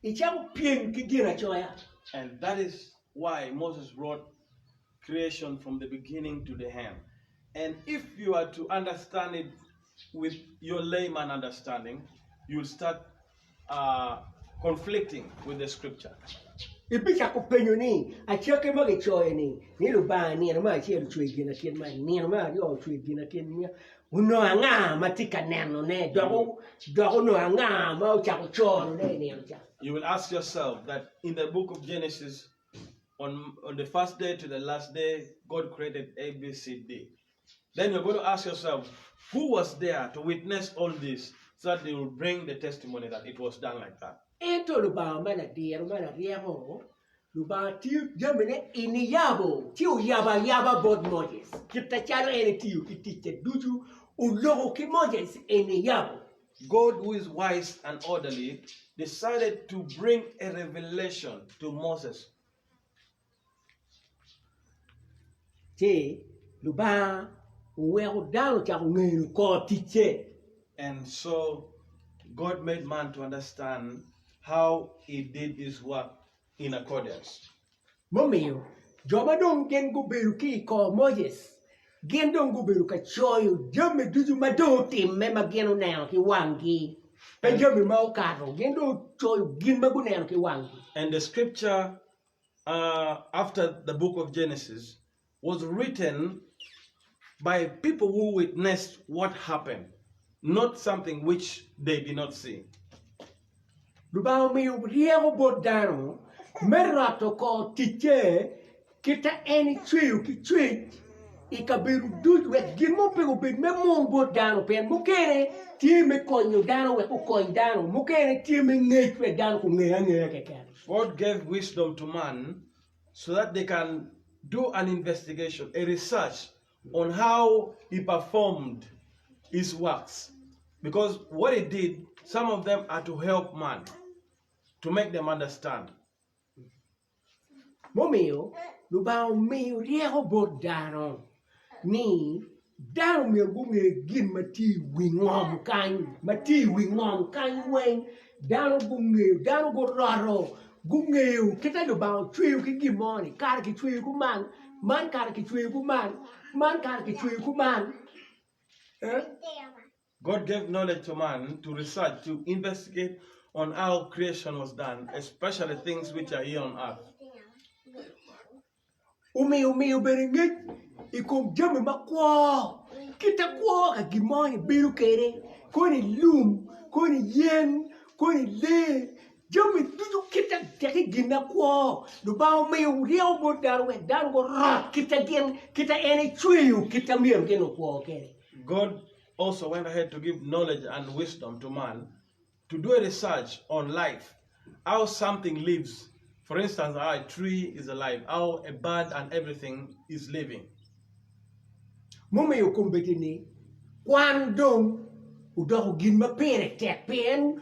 icako pyem ki ginacoya. And that is why Moses wrote creation from the beginning to the end. And if you are to understand it with your layman understanding, you'll start uh, conflicting with the scripture. Ibicako penyo ni, 'Acakki ma gicoyo ni, ni Lubanga nino me acel ocweyo ginakit man, nino me aryo ocweyo ginakit man, onongo anga ma tye ka nenone, dok onongo anga ma ocako conone i nino ca? You will ask yourself that in the book of Genesis, on, on the first day to the last day, God created A, B, C, D. Then you're going to ask yourself, who was there to witness all this so that they will bring the testimony that it was done like that? Ento Lubanga ma ladiro ma laryeko, Lubanga tiyo jamine i niyabo, ci oyabo ayaba bot Moses, kit acalo en etiyo ki ticce ducu, oloko ki Moses i niyabo. God, who is wise and orderly, decided to bring a revelation to Moses. Ci Lubanga oweko dano ocako ngeyo kor ticce. And so God made man to understand how he did his work in accordance. Mumiyo, jo ma dong gin gubedo ki i kor Moses, gin dong gubedo ka coyo jami ducu ma dong otimme ma gin oneno ki wanggi, pe jami ma okato, gin dong ocoyo gin ma guneno ki wanggi. And the scripture uh, after the book of Genesis was written by people who witnessed what happened, not something which they did not see. Lubanga omiyo ryeko bot dano me roto kor ticce kit ma en ecweyo ki cwec i kabedo ducu wek gin mo pe obed me mung bot dano pien mukene tye me konyo dano wek okony dano mukene tye me ngec wek dano gunge angeya keken. God gave wisdom to man so that they can do an investigation, a research on how he performed his works. Because what he did, some of them are to help man, to make them understand. Mumiyo Lubanga omiyo ryeko bot dano ni dano myero gunge gin ma tye i wi ngom kany, ma tye i wi ngom kany weng dano gungeyo, dano guroto. gungeyo kit ma Lubanga ocweyo ki gin mo-ni, kare kicweyo kuman, man kare kicweyo kuman, man kare kicweyo kuman. Eh? God gave knowledge to man to research, to investigate on how creation was done, especially things which are here on earth. Omiyo miyo bene ngec i kom jami makwo, kit akwo ka gin mo ni bedo kwede, koni lum, koni yen, koni lee, jami ducu kit tek i gin akwo. Lubanga omiyo ryeko bot dano wek dano gurot kit a gin kit a en ecweyo kit a myero gin okwo kwede. God also went ahead to give knowledge and wisdom to man to do a research on life, how something lives. For instance, how a tree is alive, how a bird and everything is living. Mumiyo kombeddi-ni kwan dong odoko gin ma pire tek pien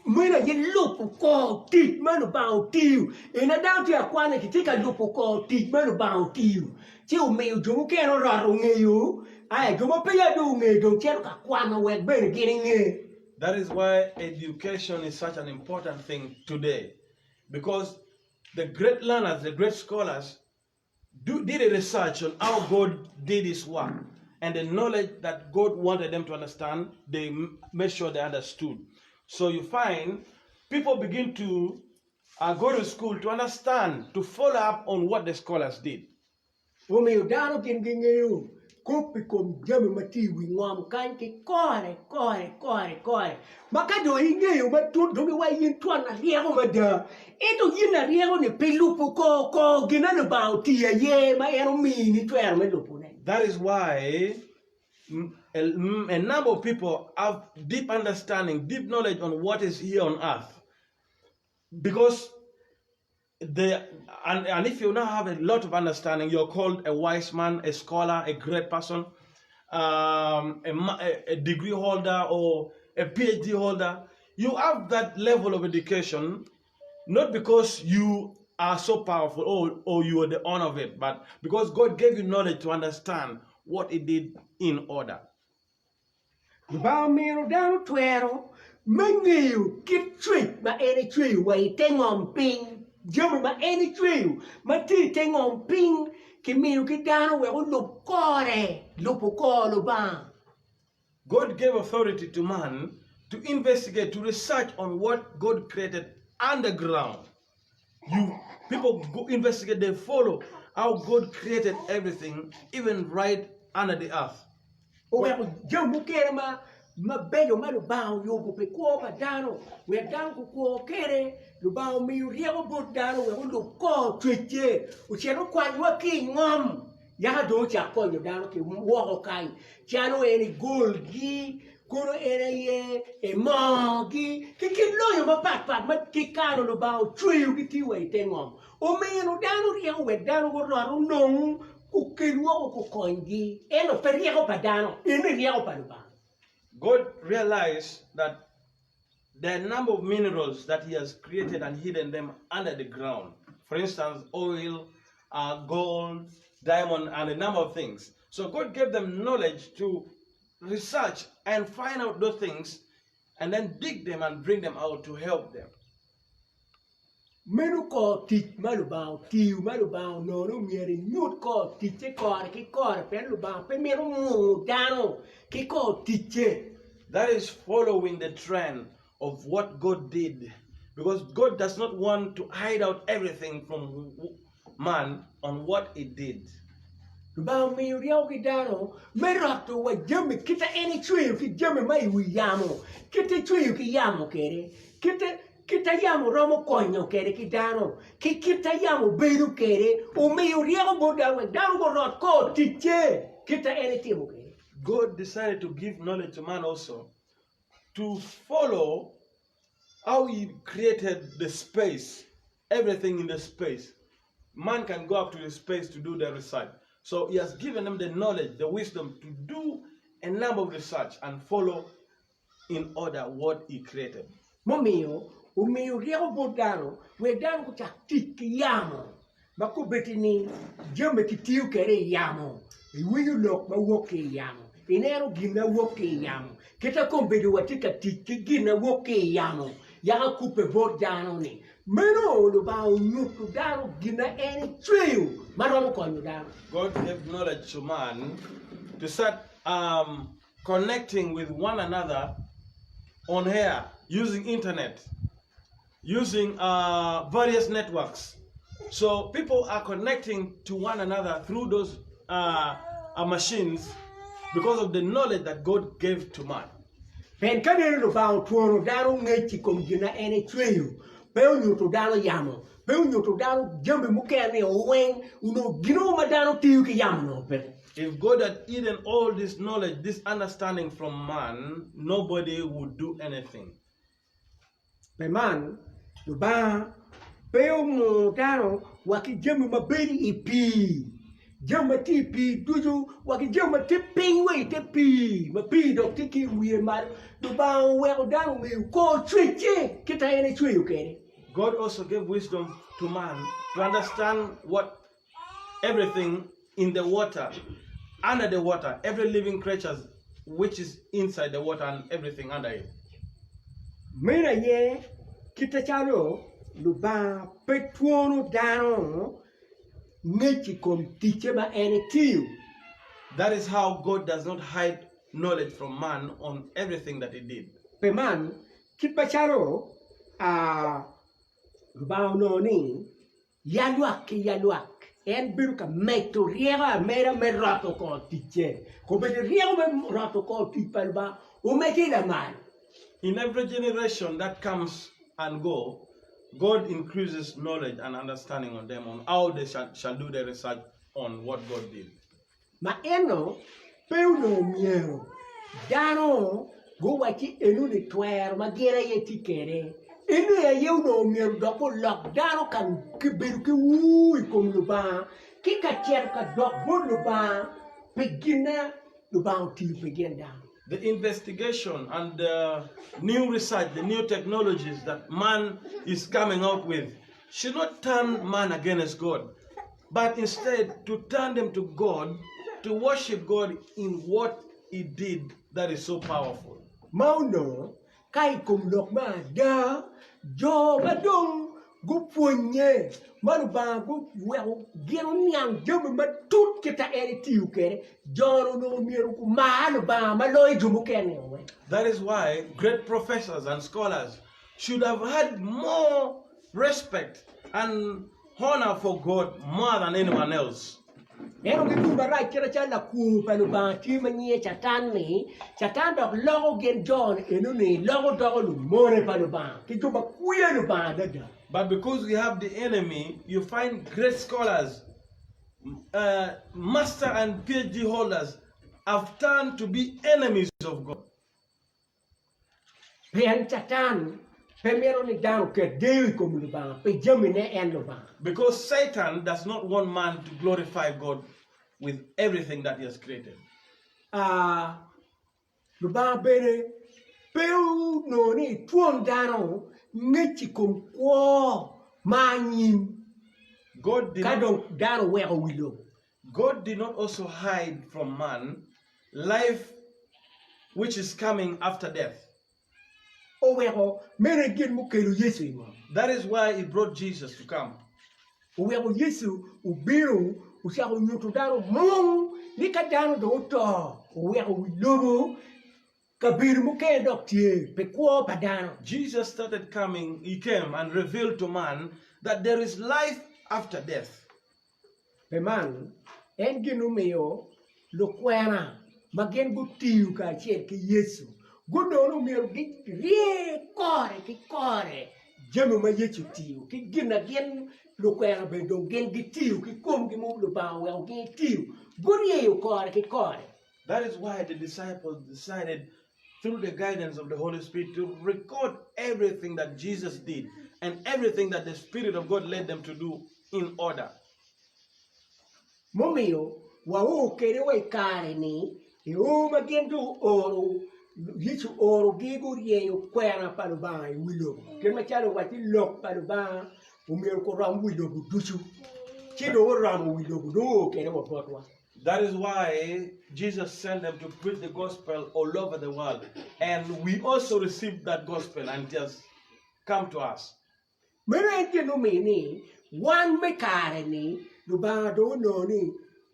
meno aye lubo kor tic ma Lubanga otiyo. En ada tye ka kwane kitye ka lubo kor tic ma Lubanga otiyo ci omiyo jo mukene oroto ngeyo aya jo ma peya dong ongeyo dong cito ka kwano wek bene gin inge. That is why education is such an important thing today because the great learners, the great scholars do, did a research on how God did his work and the knowledge that God wanted them to understand, they made sure they understood. So you find people begin to uh, go to school to understand, to follow up on what the scholars did. Omiyo dano gin gingeyo kop i kom jami ma tye i wi ngom kany ki kore kore kore kore ma ka dong ingeyo matut dong iwaco in twon aryeko mada ento in aryeko-ni pe lubo kor kor gin ma Lubanga otiyo aye ma en omini twero me lubone. That is why a, a number of people have deep understanding, deep knowledge on what is here on earth. Because they, and, and if you now have a lot of understanding, you're called a wise man, a scholar, a great person, um, a, a degree holder or a PhD holder. You have that level of education, not because you are so powerful or, or you are the owner of it, but because God gave you knowledge to understand what He did in order. Lubanga omino dano twero me ngeyo kit cwec ma en ecweyo wa i te ngom piny. Jami ma en ecweyo ma tye i te ngom piny kimiyo ki dano wek olub kore, lubo kor Lubanga. God gave authority to man to investigate, to research on what God created underground. You people go investigate, they follow how God created everything, even right under the earth. Oweko jami mukene ma mabeco ma Lubanga oyubo pi kwo pa dano wek dano gukwo kwede. Lubanga omiyo ryeko bot dano wek olub kor cwecce, ocit okwanywa ki i ngom yaka dong ocak konyo dano ki woko kany calo en i golgi, kono en aye i moogi ki kit lonyo mapatpat ma kikano Lubanga ocweyogi tye wa i te ngom. Omino dano ryeko wek dano gurot onong okel woko gukonygi ento pe ryeko pa dano, eni ryeko pa Lubanga. God realized that there are a number of minerals that he has created and hidden them under the ground. For instance, oil, uh, gold, diamond, and a number of things. So God gave them knowledge to research and find out those things and then dig them and bring them out to help them. Meno kor tic ma Lubanga otiyo, ma Lubanga onongo ni omyero enyut kor ticce kore ki kore, pien Lubanga pe mito ngungo dano ki kor ticce. That is following the trend of what God did because God does not want to hide out everything from man on what he did. Lubanga omiyo ryeko ki dano me roto wa jami kit ma en ecweyo ki jami ma i wi yamo, kit ecweyo ki yamo kwede, kit Kit a yamo romo konyo kwede ki dano, ki kit a yamo bedo kwede, omiyo ryeko bot dano wek dano gurot kor ticce kit a en etimo kwede. God decided to give knowledge to man also to follow how he created the space, everything in the space. Man can go up to the space to do the research. So he has given them the knowledge, the wisdom to do a number of research and follow in order what he created. Mumiyo omiyo ryeko bot dano wek dano gucak tic ki yamo ma kobeddi ni jami kitiyo kwede i yamo, iwinyo lok ma wok ki i yamo, ineno gin ma wok ki i yamo. Kit ma kombeddi watye ka tic ki gin ma wok ki i yamo. Yaka kubbe bot dano-ni. Meno Lubanga onyuto dano gin ma en ecweyo ma romo konyo dano. God gave knowledge to man to start um, connecting with one another on air using internet, using uh, various networks. So people are connecting to one another through those uh, uh, machines because of the knowledge that God gave to man. Pien ka nene Lubanga otwono dano ngec i kom gin ma en ecweyo, pe onyuto dano yamo, pe onyuto dano jami mukene-ni weng, onongo gin mo ma dano tiyo ki yamo onongo peke. If God had hidden all this knowledge, this understanding from man, nobody would do anything. Pi man, Lubanga pe omuno dano wa ki jami ma bedo i pii, jami ma tye i pii ducu, wa ki jami ma tye piny wa i te pii, ma pii dok tye ki i wiye malo. Lubanga oweko dano ongeyo kor cwecce kit ma en ecweyo kwede. God also gave wisdom to man to understand what everything in the water, under the water, every living creature which is inside the water and everything under it. Meno aye kite calo Lubanga pe twono dano ngec i kom ticce ma en etiyo. That is how God does not hide knowledge from man on everything that he did. Pi man, kit macalo Lubanga onongo ni Yalwak ki yalwak, en bedo ka medo ryeko ameda me roto kor ticce. Kobedo ryeko me roto kor tic pa Lubanga omedde lamal. In every generation that comes and go, God increases knowledge and understanding on them on how they shall, shall do their research on what God did. Ma eno pe onongo myero dano guwacci enoni twero ma gin aye tye kwede, eni aye onongo myero dok olok dano ka kibedo ki ur i kom Lubanga ki ka cito ka dok bot Lubanga pi gin ma Lubanga otiyo pi gin dano. The investigation and the new research, the new technologies that man is coming out with should not turn man against God, but instead to turn them to God, to worship God in what he did that is so powerful. Ma onongo ka i kom lok me ada, jo ma dong gupwonnye ma Lubanga guweko gin oniang jami matut kit ma en etiyo kwede, jo-nu onongo myero gumar Lubanga ma loyo jo mukene weng. That is why great professors and scholars should have had more respect and honor for God more than anyone else. Ento ki tung marac kit macalo lakwor pa Lubanga tye ma nyinge Catan-ni, Catan dok loko gin jo eno-ni loko doko lumone pa Lubanga ki jo ma kwiyo Lubanga adada. But because we have the enemy, you find great scholars, uh, master and PhD holders have turned to be enemies of God. Pien Catan pe mito ni dano oket deyo i kom Lubanga pi jamine en Lubanga. Because Satan does not want man to glorify God with everything that he has created. A Lubanga bene pe onongo ni etwon dano ngec i kom kwo ma anyim God did ka not, dong dano oweko wi lobo. God did not also hide from man life which is coming after death. Oweko meno aye gin mukelo Yecu i ngom. That is why he brought Jesus to come. Oweko Yecu obino ocako nyuto dano mung ni ka dano dong oto oweko wi lobo kabedo mukene dok tye pi kwo pa dano. Jesus started coming, he came and revealed to man that there is life after death. Pi man, en gin omiyo lukwena ma gin gutiyo kacel ki Yecu gunongo ni omyero girye kore ki kore jami ma Yecu otiyo ki gin ma gin lukwena bene dong gin gitiyo ki komgi ma Lubanga oweko gin gitiyo, guryeyo kore ki kore. That is why the disciples decided through the guidance of the Holy Spirit to record everything that Jesus did and everything that the Spirit of God led them to do in order. Mumiyo wao kwede wa i kare-ni, i o ma gin dong ooro, Yecu oorogi guryeyo kwena pa Lubanga i wi lobo, kit macalo owacci lok pa Lubanga omyero gurom wi lobo ducu, ci dong oromo wi lobo dong oo kwede wa botwa. That is why Jesus sent them to preach the gospel all over the world. And we also received that gospel and just. come to us. Meno en gin mumiyo ni wan me kare-ni Lubanga dong onongo ni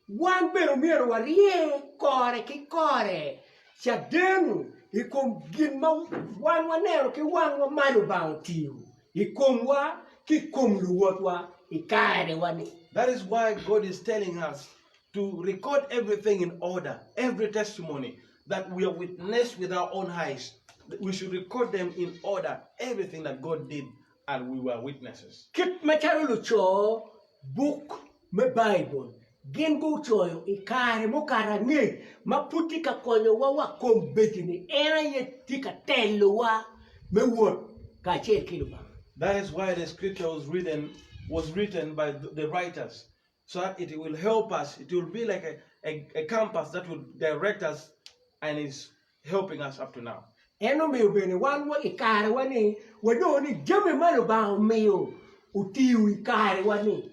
wan bene omyero warye kore ki kore caden i kom gin ma wan waneno ki wangwa ma Lubanga otiyo i komwa ki i kom luwotwa i karewa-ni. That is why God is telling us to record everything in order, every testimony that we have witnessed with our own eyes. We should record them in order, everything that God did and we were witnesses. Kit macalo luco buk me Baibul gin gucoyo i kare mukato angec ma pud tye ka konyowa wa kombeddi-ni, en aye tye ka telowa me wot kacel ki Lubanga. That is why the scripture was written was written by the writers so that it will help us. It will be like a, a, a compass that will direct us and is helping us up to now. En omiyo bene wan wa i karewa-ni wanongo ni jami ma Lubanga omiyo otiyo i karewa-ni,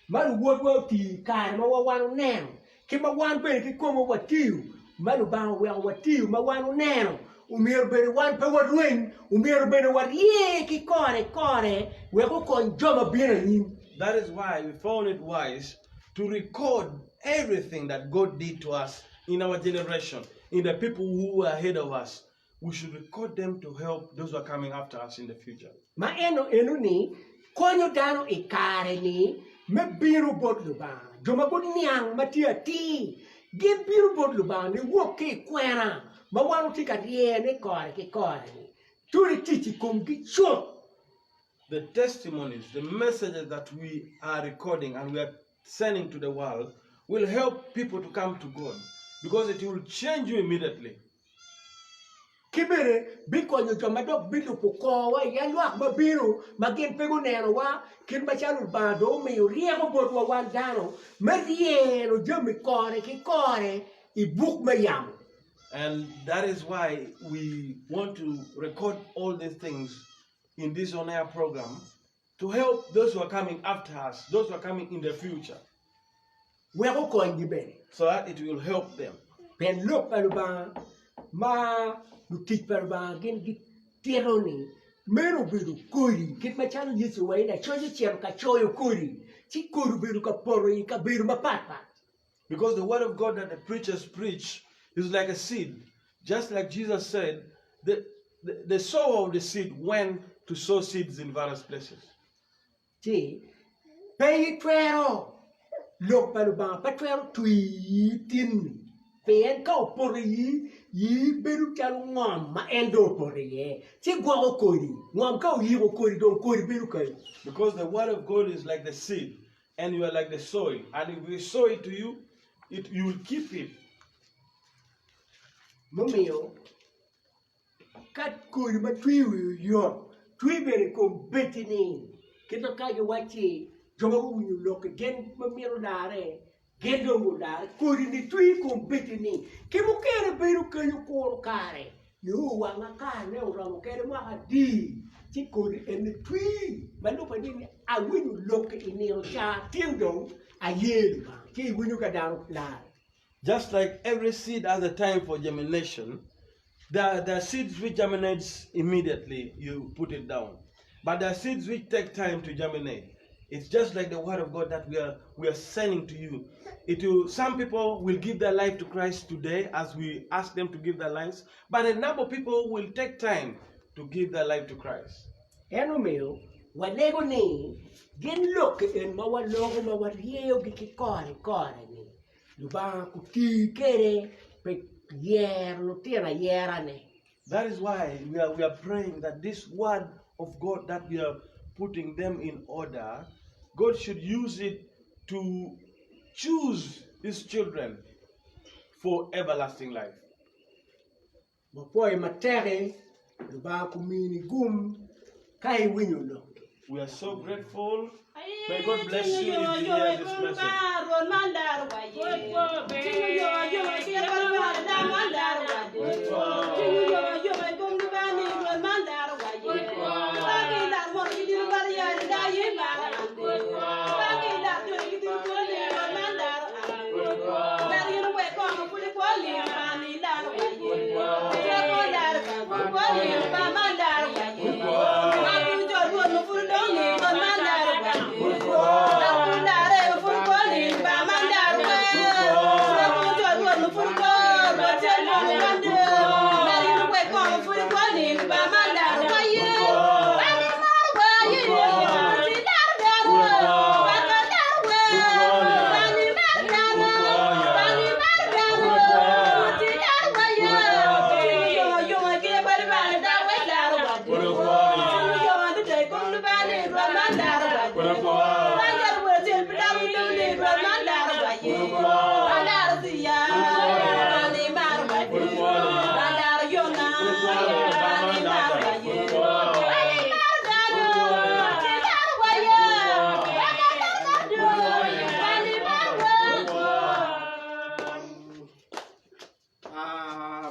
ma luwotwa otiyo i kare ma wan oneno, ki ma wan bene kikomwa watiyo, ma Lubanga oweko watiyo ma wan oneno, omyero bene wan pe warweny, omyero bene warye ki kore kore wek okony jo ma bino anyim. That is why we found it wise to record everything that God did to us in our generation, in the people who were ahead of us. We should record them to help those who are coming after us in the future. Ma eno enoni konyo dano i kare-ni me bino bot Lubanga. Jo ma guniang ma tye atir gin bino bot Lubanga niwok ki i kwena ma wan watye ka ryene kore ki kore-ni. Tuli tic i komgi cut. The testimonies, the messages that we are recording and we are sending to the world will help people to come to God because it will change you immediately. Ki bene bikonyo jo ma dok bilubo korwa i alwak ma bino ma gin pe gunenowa, kit macalo Lubanga dong omiyo ryeko botwa wan dano me ryeno jami kore ki kore i buk me yamo. And that is why we want to record all these things in this on air program to help those who are coming after us, those who are coming in the future. Wek okonygi bene. So that it will help them. Pien lok pa Lubanga ma lutic pa Lubanga gin gitito ni meno obedo kodi, kit macalo Yecu owaco ni lacoc ocito ka coyo kodi, ci kodi obedo ka poto i kabedo mapatpat. Because the word of God that the preachers preach is like a seed. Just like Jesus said, the, the, the sower of the seed went to sow seeds in various places. Ci pe itwero, lok pa Lubanga pe twero twi i tinni, pien ka opoto i ii, ii bedo calo ngom ma en dong opoto iye, ci gwoko kodi. Ngom ka oyiko kodi dong kodi bedo kany. Because the word of God is like the seed, and you are like the soil, and if we sow it to you, it, you will keep it. Mumiyo ka kodi ma twi wi oyot twi bene i kom betini, kit ma ka giwacci jo ma guwinyo lokki gin ma mito larre, gin dong gularre. Kodi-ni twi i kom betini, ki mukene bedo kenyo kuro kare nio wanga karene oromo kede mwaka adi, ci kodi eni twi ma lubbe ni awinyo lokki i nino ca tin dong aye Lubanga, ci iwinyo ka dano larre. Just like every seed has a time for germination, there, there are seeds which germinates immediately you put it down. But there are seeds which take time to germinate. It's just like the word of God that we are we are sending to you. It will, some people will give their life to Christ today as we ask them to give their lives, but a number of people will take time to give their life to Christ. En omiyo walego ni gin lok en ma waloko ma waryeyogi ki kore kore-ni, Lubanga oti kwede pi yero lutino ayerane. That is why we are, we are praying that this word of God that we are putting them in order, God should use it to choose his children for everlasting life. Wapwoyo matek Lubanga omini gum ka iwinyo lokki. We are so grateful. May God bless you if you hear this message.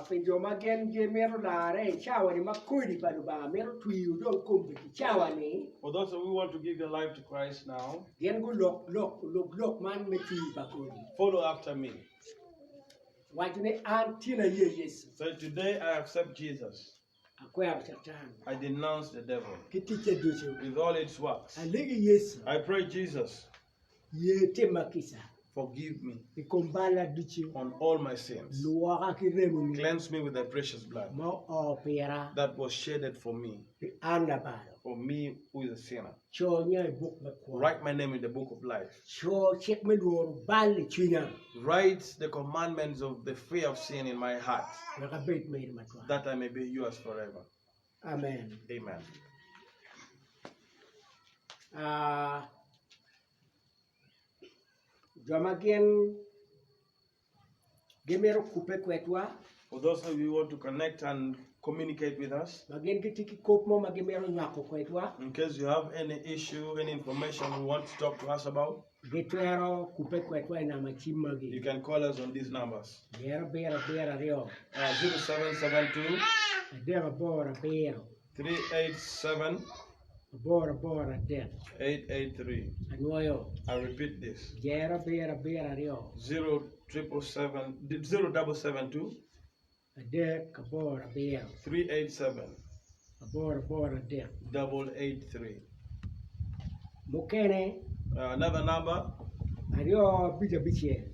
Pi jo ma gin gimito larre i cawa-ni ma kodi pa Lubanga mito twiyo dong kombeddi i cawa-ni. For those who want to give their life to Christ now. Gin gulok lok, olub lok man me twiyo pa kodi. Follow after me. Waco ni, An tin aye Yecu. Say, Today I accept Jesus. Akwero Catan. I denounce the devil. Ki ticce ducu. With all its works. Alegi Yecu. I pray Jesus. Ye timma kica. Forgive me. I kom balla ducu. On all my sins. Lwoka ki remoni. Cleanse me with thy precious blood. Ma oo pira. That was shedded for me. Pi an labalo. For me who is a sinner. Co nya i buk me kwo. Write my name in the book of life. Co cik me lworo bal i cwinya. Write the commandments of the fear of sin in my heart. Wek abed meri matwal. That I may be yours forever. Amen. Amen. Ah, jo ma gin gimito kubbe kwedwa. For those of you who want to connect and communicate with us. Ma gin gitye ki kop mo ma gimito nywako kwedwa. In case you have any issue, any information you want to talk to us about. Gitwero kubbe kwedwa i namba cim magi. You can call us on these numbers. 0772. 0772 387 387 883. 883. Anwoyo. I repeat this. 0772 0777 0772 387 387 883. 883. Mukene. Another number. 256.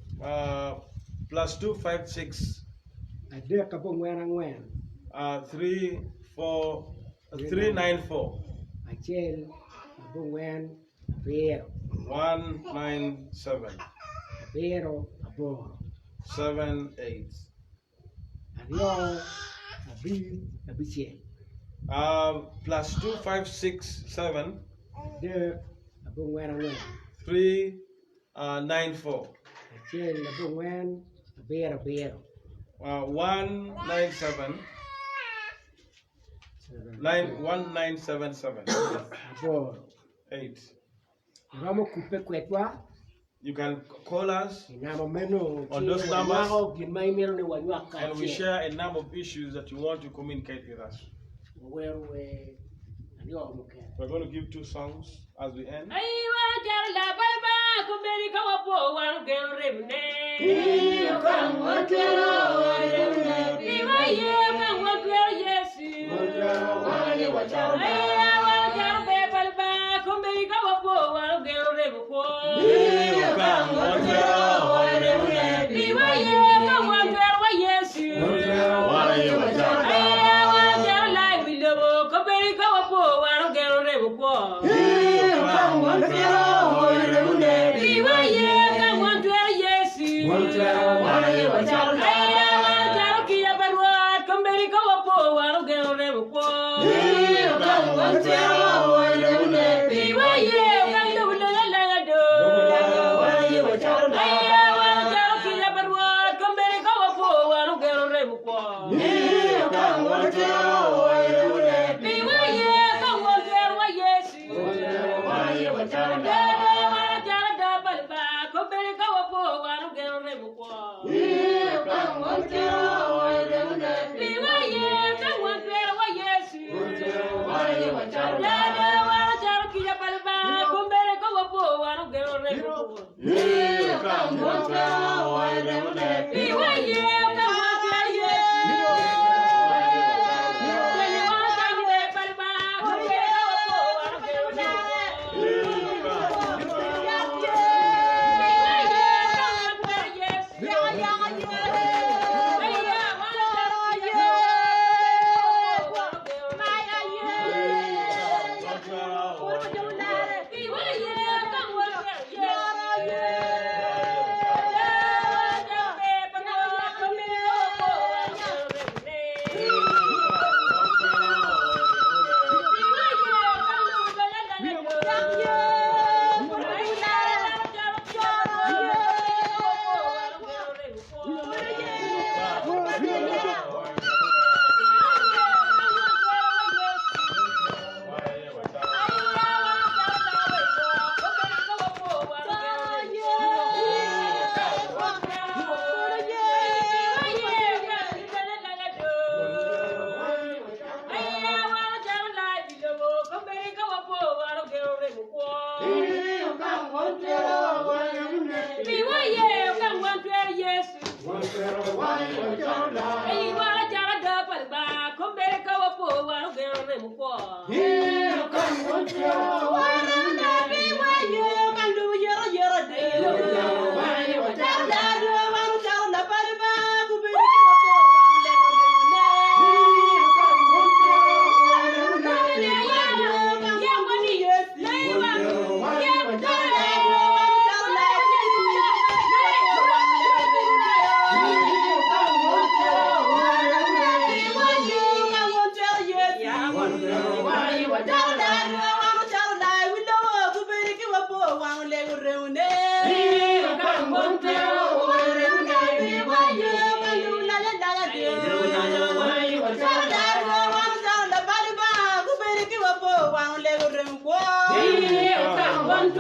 Plus 256. 344. 3 4 394. 1 8 4 1 9 7. 8 8. 7 8. 2 5 6. Plus 2 5 6 7. 3 8 4. 3 9 4. 1 8 8. 1 9 7. 9 1 9 7 7. 8. 8. Iromo kubbe kwedwa. You can call us I namba meno on those numbers wanywako gin ma imito ni wanywak and we kacel. share a number of issues that you want to communicate with us. Wawero wer aryo mukene. We're going to give two songs as we end. Yeah. One